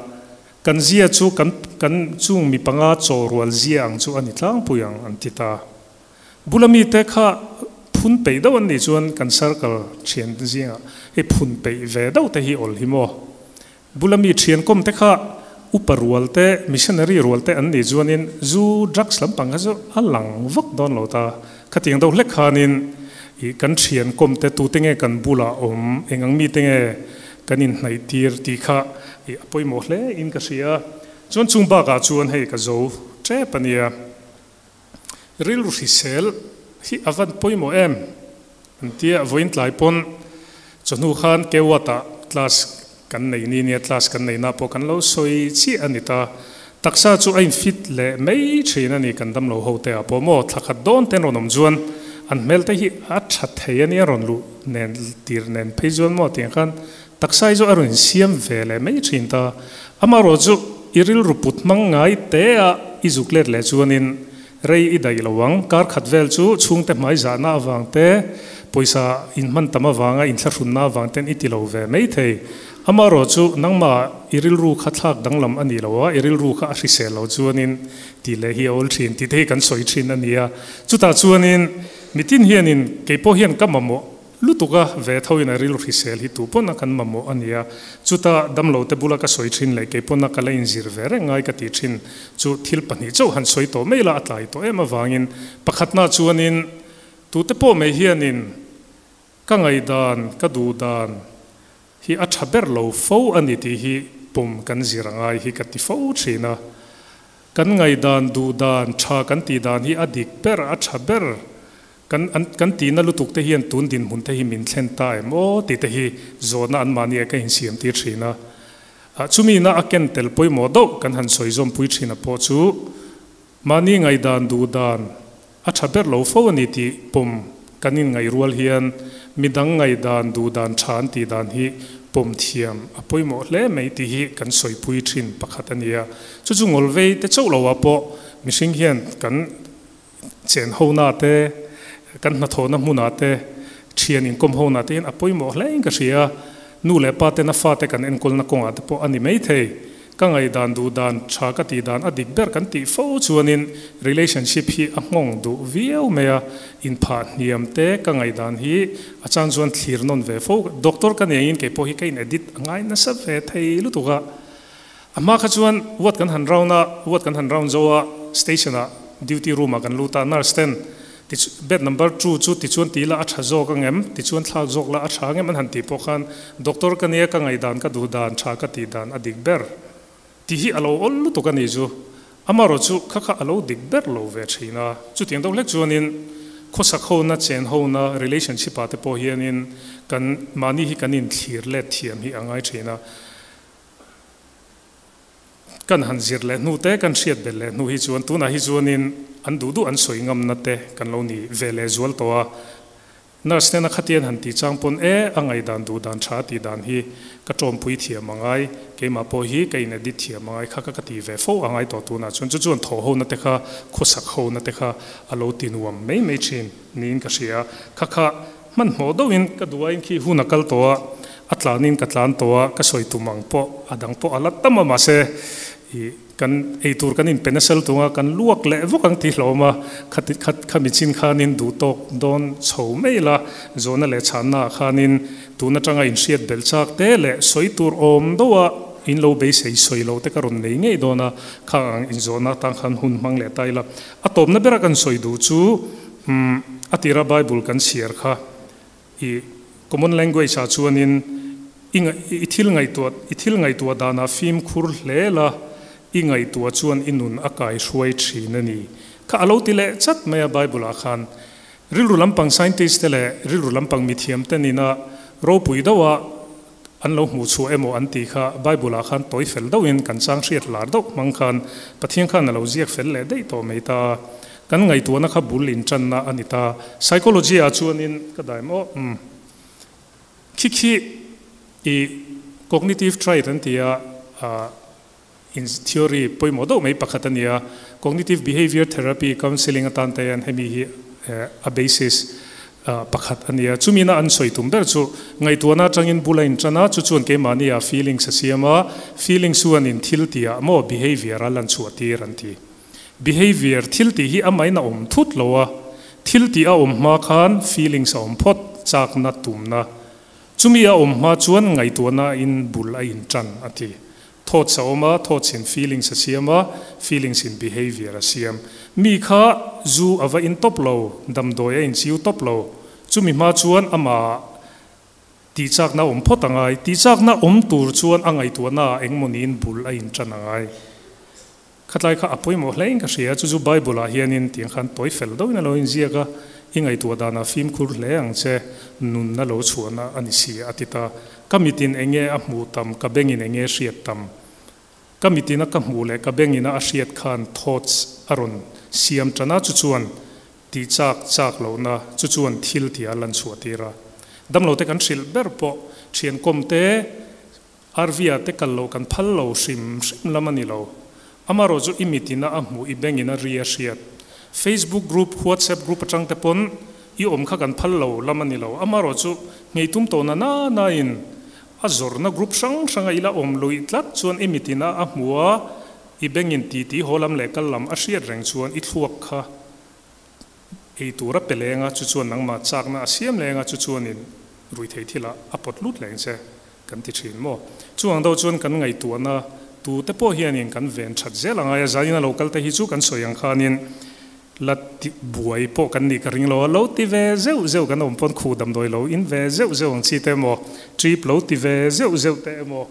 kan zia chu kan kan chung mi panga chaw rual zia ang chu a ni tlangpui ang an ti ta. Bula mite kha phun peih deuh an nih chuan kan circle thian zingah hei phun peih ve deuh te hi awl hi maw? Bula mi thian kawm te kha upa rual te, missionary rual te an nih chuanin zu, drugs lampang kha chu a lang vak dawn lo ta. Khatiang deuh hlek khanin I kan thian kawm te tute nge kan bulah awm, eng ang mite nge kan inhnaih tir tih kha i a pawimawh hle in ka hria. Chuan chung bakah chuan hei ka zo tep a nia. Rilru hrisel hi a van pawimawh em? An tia vawiin tlai pawn chawhnu khan Kewat-ah class kan nei ni nia, class kan nei na pawh kan lo sawi chiah a ni ta. Taksa chu a infit leh mai thin a ni kan damlo ho te ah pawh maw thla khat dawn ten rawn awm chuan an hmel te hi a tha thei a nia rawn luh nen tir nen phei chuan maw tiang khan taksa hi chu a rawn insiam ve leh mai thin ta. Amaherawh chu i rilru put hmang ngai te a i zuk let leh chuanin Rei i daih lo ang. Kar khat vel chu chhungte hmai zahna avang te, pawisa inhman tam avanga inthlahrunna avang ten i ti lo ve mai thei. Amaherawh chu nangmah i rilru kha thlak danglam a ni lo a, i rilru kha a hrisel lo chuanin tih leh hi a awl thin tih te hi kan sawi thin a ni a. Chutah chuanin mitin hianin keipawh hian ka mamawh Lutuk a, ve tho in a rilru hrisel hi tu pawn a kan mamawh a nia. Chuta damlo te bula ka sawi thin leh kei pawn a ka la inzir ve reng ngai ka ti thin chu thil pahnih chauh han sawi tawh mai la a tlai tawh em avangin pakhatna chuanin tute pawh mai hianin ka ngaihdan ka duhdan hi a tha ber lo fo a ni tih hi pawm kan zir a ngai hi ka ti fo thin a. Kan ngaihdan duhdan tha kan tih dan hi a dik ber a tha ber Kan an kan tihna lutuk te hian tun dinhmun te hi min thlen ta em aw tih te hi zawhna anmahni ah ka insiam tir thin a. Ah chumi na a ken tel pawimawh deuh kan han sawi zawmpui thin a pawh chu mahni ngaihdan duh dan a tha ber lo fo a ni tih pawm kan inngaih rual hian midang ngaihdan duh dan tha an tih dan hi pawm thiam a pawimawh hle mai tih hi kan sawipui thin pakhat a ni a. Chu chu ngawlvei te chauh lo ah pawh mihring hian kan Chen hona te, kan hnathawhna hmunah te, thian inkawm hona te hian a pawimawh hle in ka hria. Nu leh pa tena fate kan enkawlna kawngah te pawh a ni maithei. Ka ngaihdan duh dan, tha ka tih dan a dik ber kan tih fo chuanin relationship hi a nghawng duh viau mai a, inphah hniam te ka ngaihdan hi a chang chuan thlir nawn ve fo. Doctor ka nih angin kei pawh hi ka in edit a ngai nasa ve thei lutuk a. A hma kha chuan ward kan han round a, ward kan han round zo a, station ah duty room ah kan lut a, nurse ten bed number two chu tichuan ti ila a tha zawk ang em, tichuan thlak zawk la a tha ang em an han tih pawh khan doctor ka nia ka ngaihdan ka duh dan tha ka tih dan a dik ber tih hi a lo awl lutuk a ni chu. Amaherawh chu kha kha a lo dik ber lo ve thin a, chutiang deuh hlek chuanin khawsak hona, chen hona, relationship ah te pawh hianin kan mahni hi kan inthlir let thiam hi a ngai thin a. Kan han zir leh hnu te, kan hriat belh leh hnu hi chuan tunah hi chuanin an duh duh an sawi ngamna te kan lo ni ve leh zual tawh a. Nurse hnena khatian han tih chang pawn e, a ngaihdan duh dan tha tih dan hi ka tawmpui thiam a ngai, keimah pawh hi ka in edit thiam a ngai kha ka ka ti ve fo a ngai tawh tunah chuan chu chuan thawh hona te kha khawsak hona te kha a lo ti nuam mai mai thin niin ka hria. Kha kha Hmanhmawh deuhin ka duaiin khi hun a kal tawh a, a tlanin ka tlan tawh a, ka sawi tum ang pawh a dang pawh a la tam a mahse ih kan eitur kan inpe nasa lutuk a, kan luak leh vawk ang tih hlauhawm a, khati khat khami chin khanin duh tawk dawn chho mai la, zawhna leh chhanna ah khanin tun atanga inhriat belh chak te leh sawi tur awm deuh a in lo beisei sawi lo te ka rawn nei ngei dawn a, khang ang inzawhna atang khan hun hmang leh ta ila. A tawpna bera kan sawi duh chu Umm, a tira Bible kan chhiar kha i common language ah chuanin i i thil ngaihtuah i thil ngaihtuah danah fimkhur hle la, i ngaihtuah chuan i nun a kai hruai thin a ni kha a lo ti leh chat mai a Bible ah khan. Rilru lampang scientist te leh rilru lampang mithiam te nina ropui deuh a An lo hmuh chhuah emaw an tih kha Bible ah khan tawi fel deuhin kan chang hriat lar deuh hmang khan Pathian khan a lo ziak fel leh daih tawh mai ta. Kan ngaihtuahna kha bul intanna a ni ta. Psychology ah chuanin ka daim aw umm khi khi i cognitive trait an ti a ah in theory pawimawh deuh mai pakhat a ni a, cognitive behavior therapy counselling atan te hian hemi hi a basis pakhat a ni a. Chumina an sawi tum ber chu ngaihtuahna atangin bul a intan a, chu chuan keimahni ah feelings a siam a, feelings chuanin thil tihah maw behavior a lan chhuah tir an ti. Behavior thil tih hi amahin a awm thut lo a, thil tih a awm hma khan feelings a awm phawt, chakna, tumna. Chumi a awm hma chuan ngaihtuahna in bul a intan a ti. Thoughts a awm a, thoughts in feelings a siam a, feelings in behavior a siam. Mi kha zu a va in tawp lo, damdawi a inchiu tawp lo. Chumi hma chuan amah tihchakna awm phawt a ngai. Tihchakna awm tur chuan a ngaihtuahnaah engmawniin bul a intan a ngai. Khatlai kha a pawimawh hlein ka hria, chu chu Bible-ah hianin tiang khan tawi fel deuhin a lo inziak a, I ngaihtuah danah fimkhur hle ang che, nunna lo chhuahna a ni si, a ti ta. Ka mitin enge a hmuh tam, ka bengin enge hriat tam. Ka mitina ka hmuh leh ka bengina a hriat khan thoughts a rawn siam tan a, chu chuan tih chak chak lohna chu chuan thil tia lan chhuah tir a. Damlote kan hrilh ber pawh thiankawm te, RV-ah te kal loh kan phal lo hrim hrim lam a ni lo. Amarawh chu i mitin a a hmuh, i bengin a ri a hriat. Facebook group, WhatsApp group atang te pawn i awm kha kan phal lo lam a ni lo. Amarawh chu nghei tum tawh na na na in a zawrhna group hrang hranga i la awm luih tlat chuan i mitin a a hmuh a, i bengin titi haw lam leh kal lam a hriat reng chuan i thluak kha ei tur a pe leng a, chu chuan nangmah chakna a siam leng a, chu chuanin ruihtheih thilah a pawt lut leng che kan ti thin maw? Chuvang deuh chuan kan ngaihtuahna tute pawh hianin kan ven that zel a ngai a, zanin a lo kal te hi chu kan sawi ang khanin la ti buai pawh kan nih ka ring lo a, lo ti ve zeuh zeuh kan awm pawn khuh damdawi lo in ve zeuh zeuh ang chi te emaw, trip lo ti ve zeuh zeuh te emaw,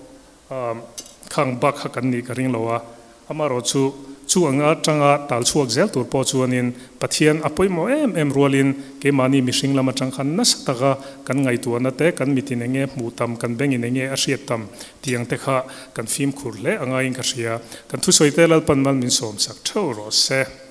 Khang bak kha kan nih ka ring lo a, amarawh chu chu anga atanga tal chhuak zel tur pawh chuanin Pathian a pawimawh em em rualin keimahni mihring lam atang khan nasa taka kan ngaihtuahna te, kan mitin enge hmuh tam, kan bengin enge a hriat tam tiang te kha kan fimkhur hle angaiin ka hria. Kan thusawi te Lalpan mal min sawmsak theuh rawh se.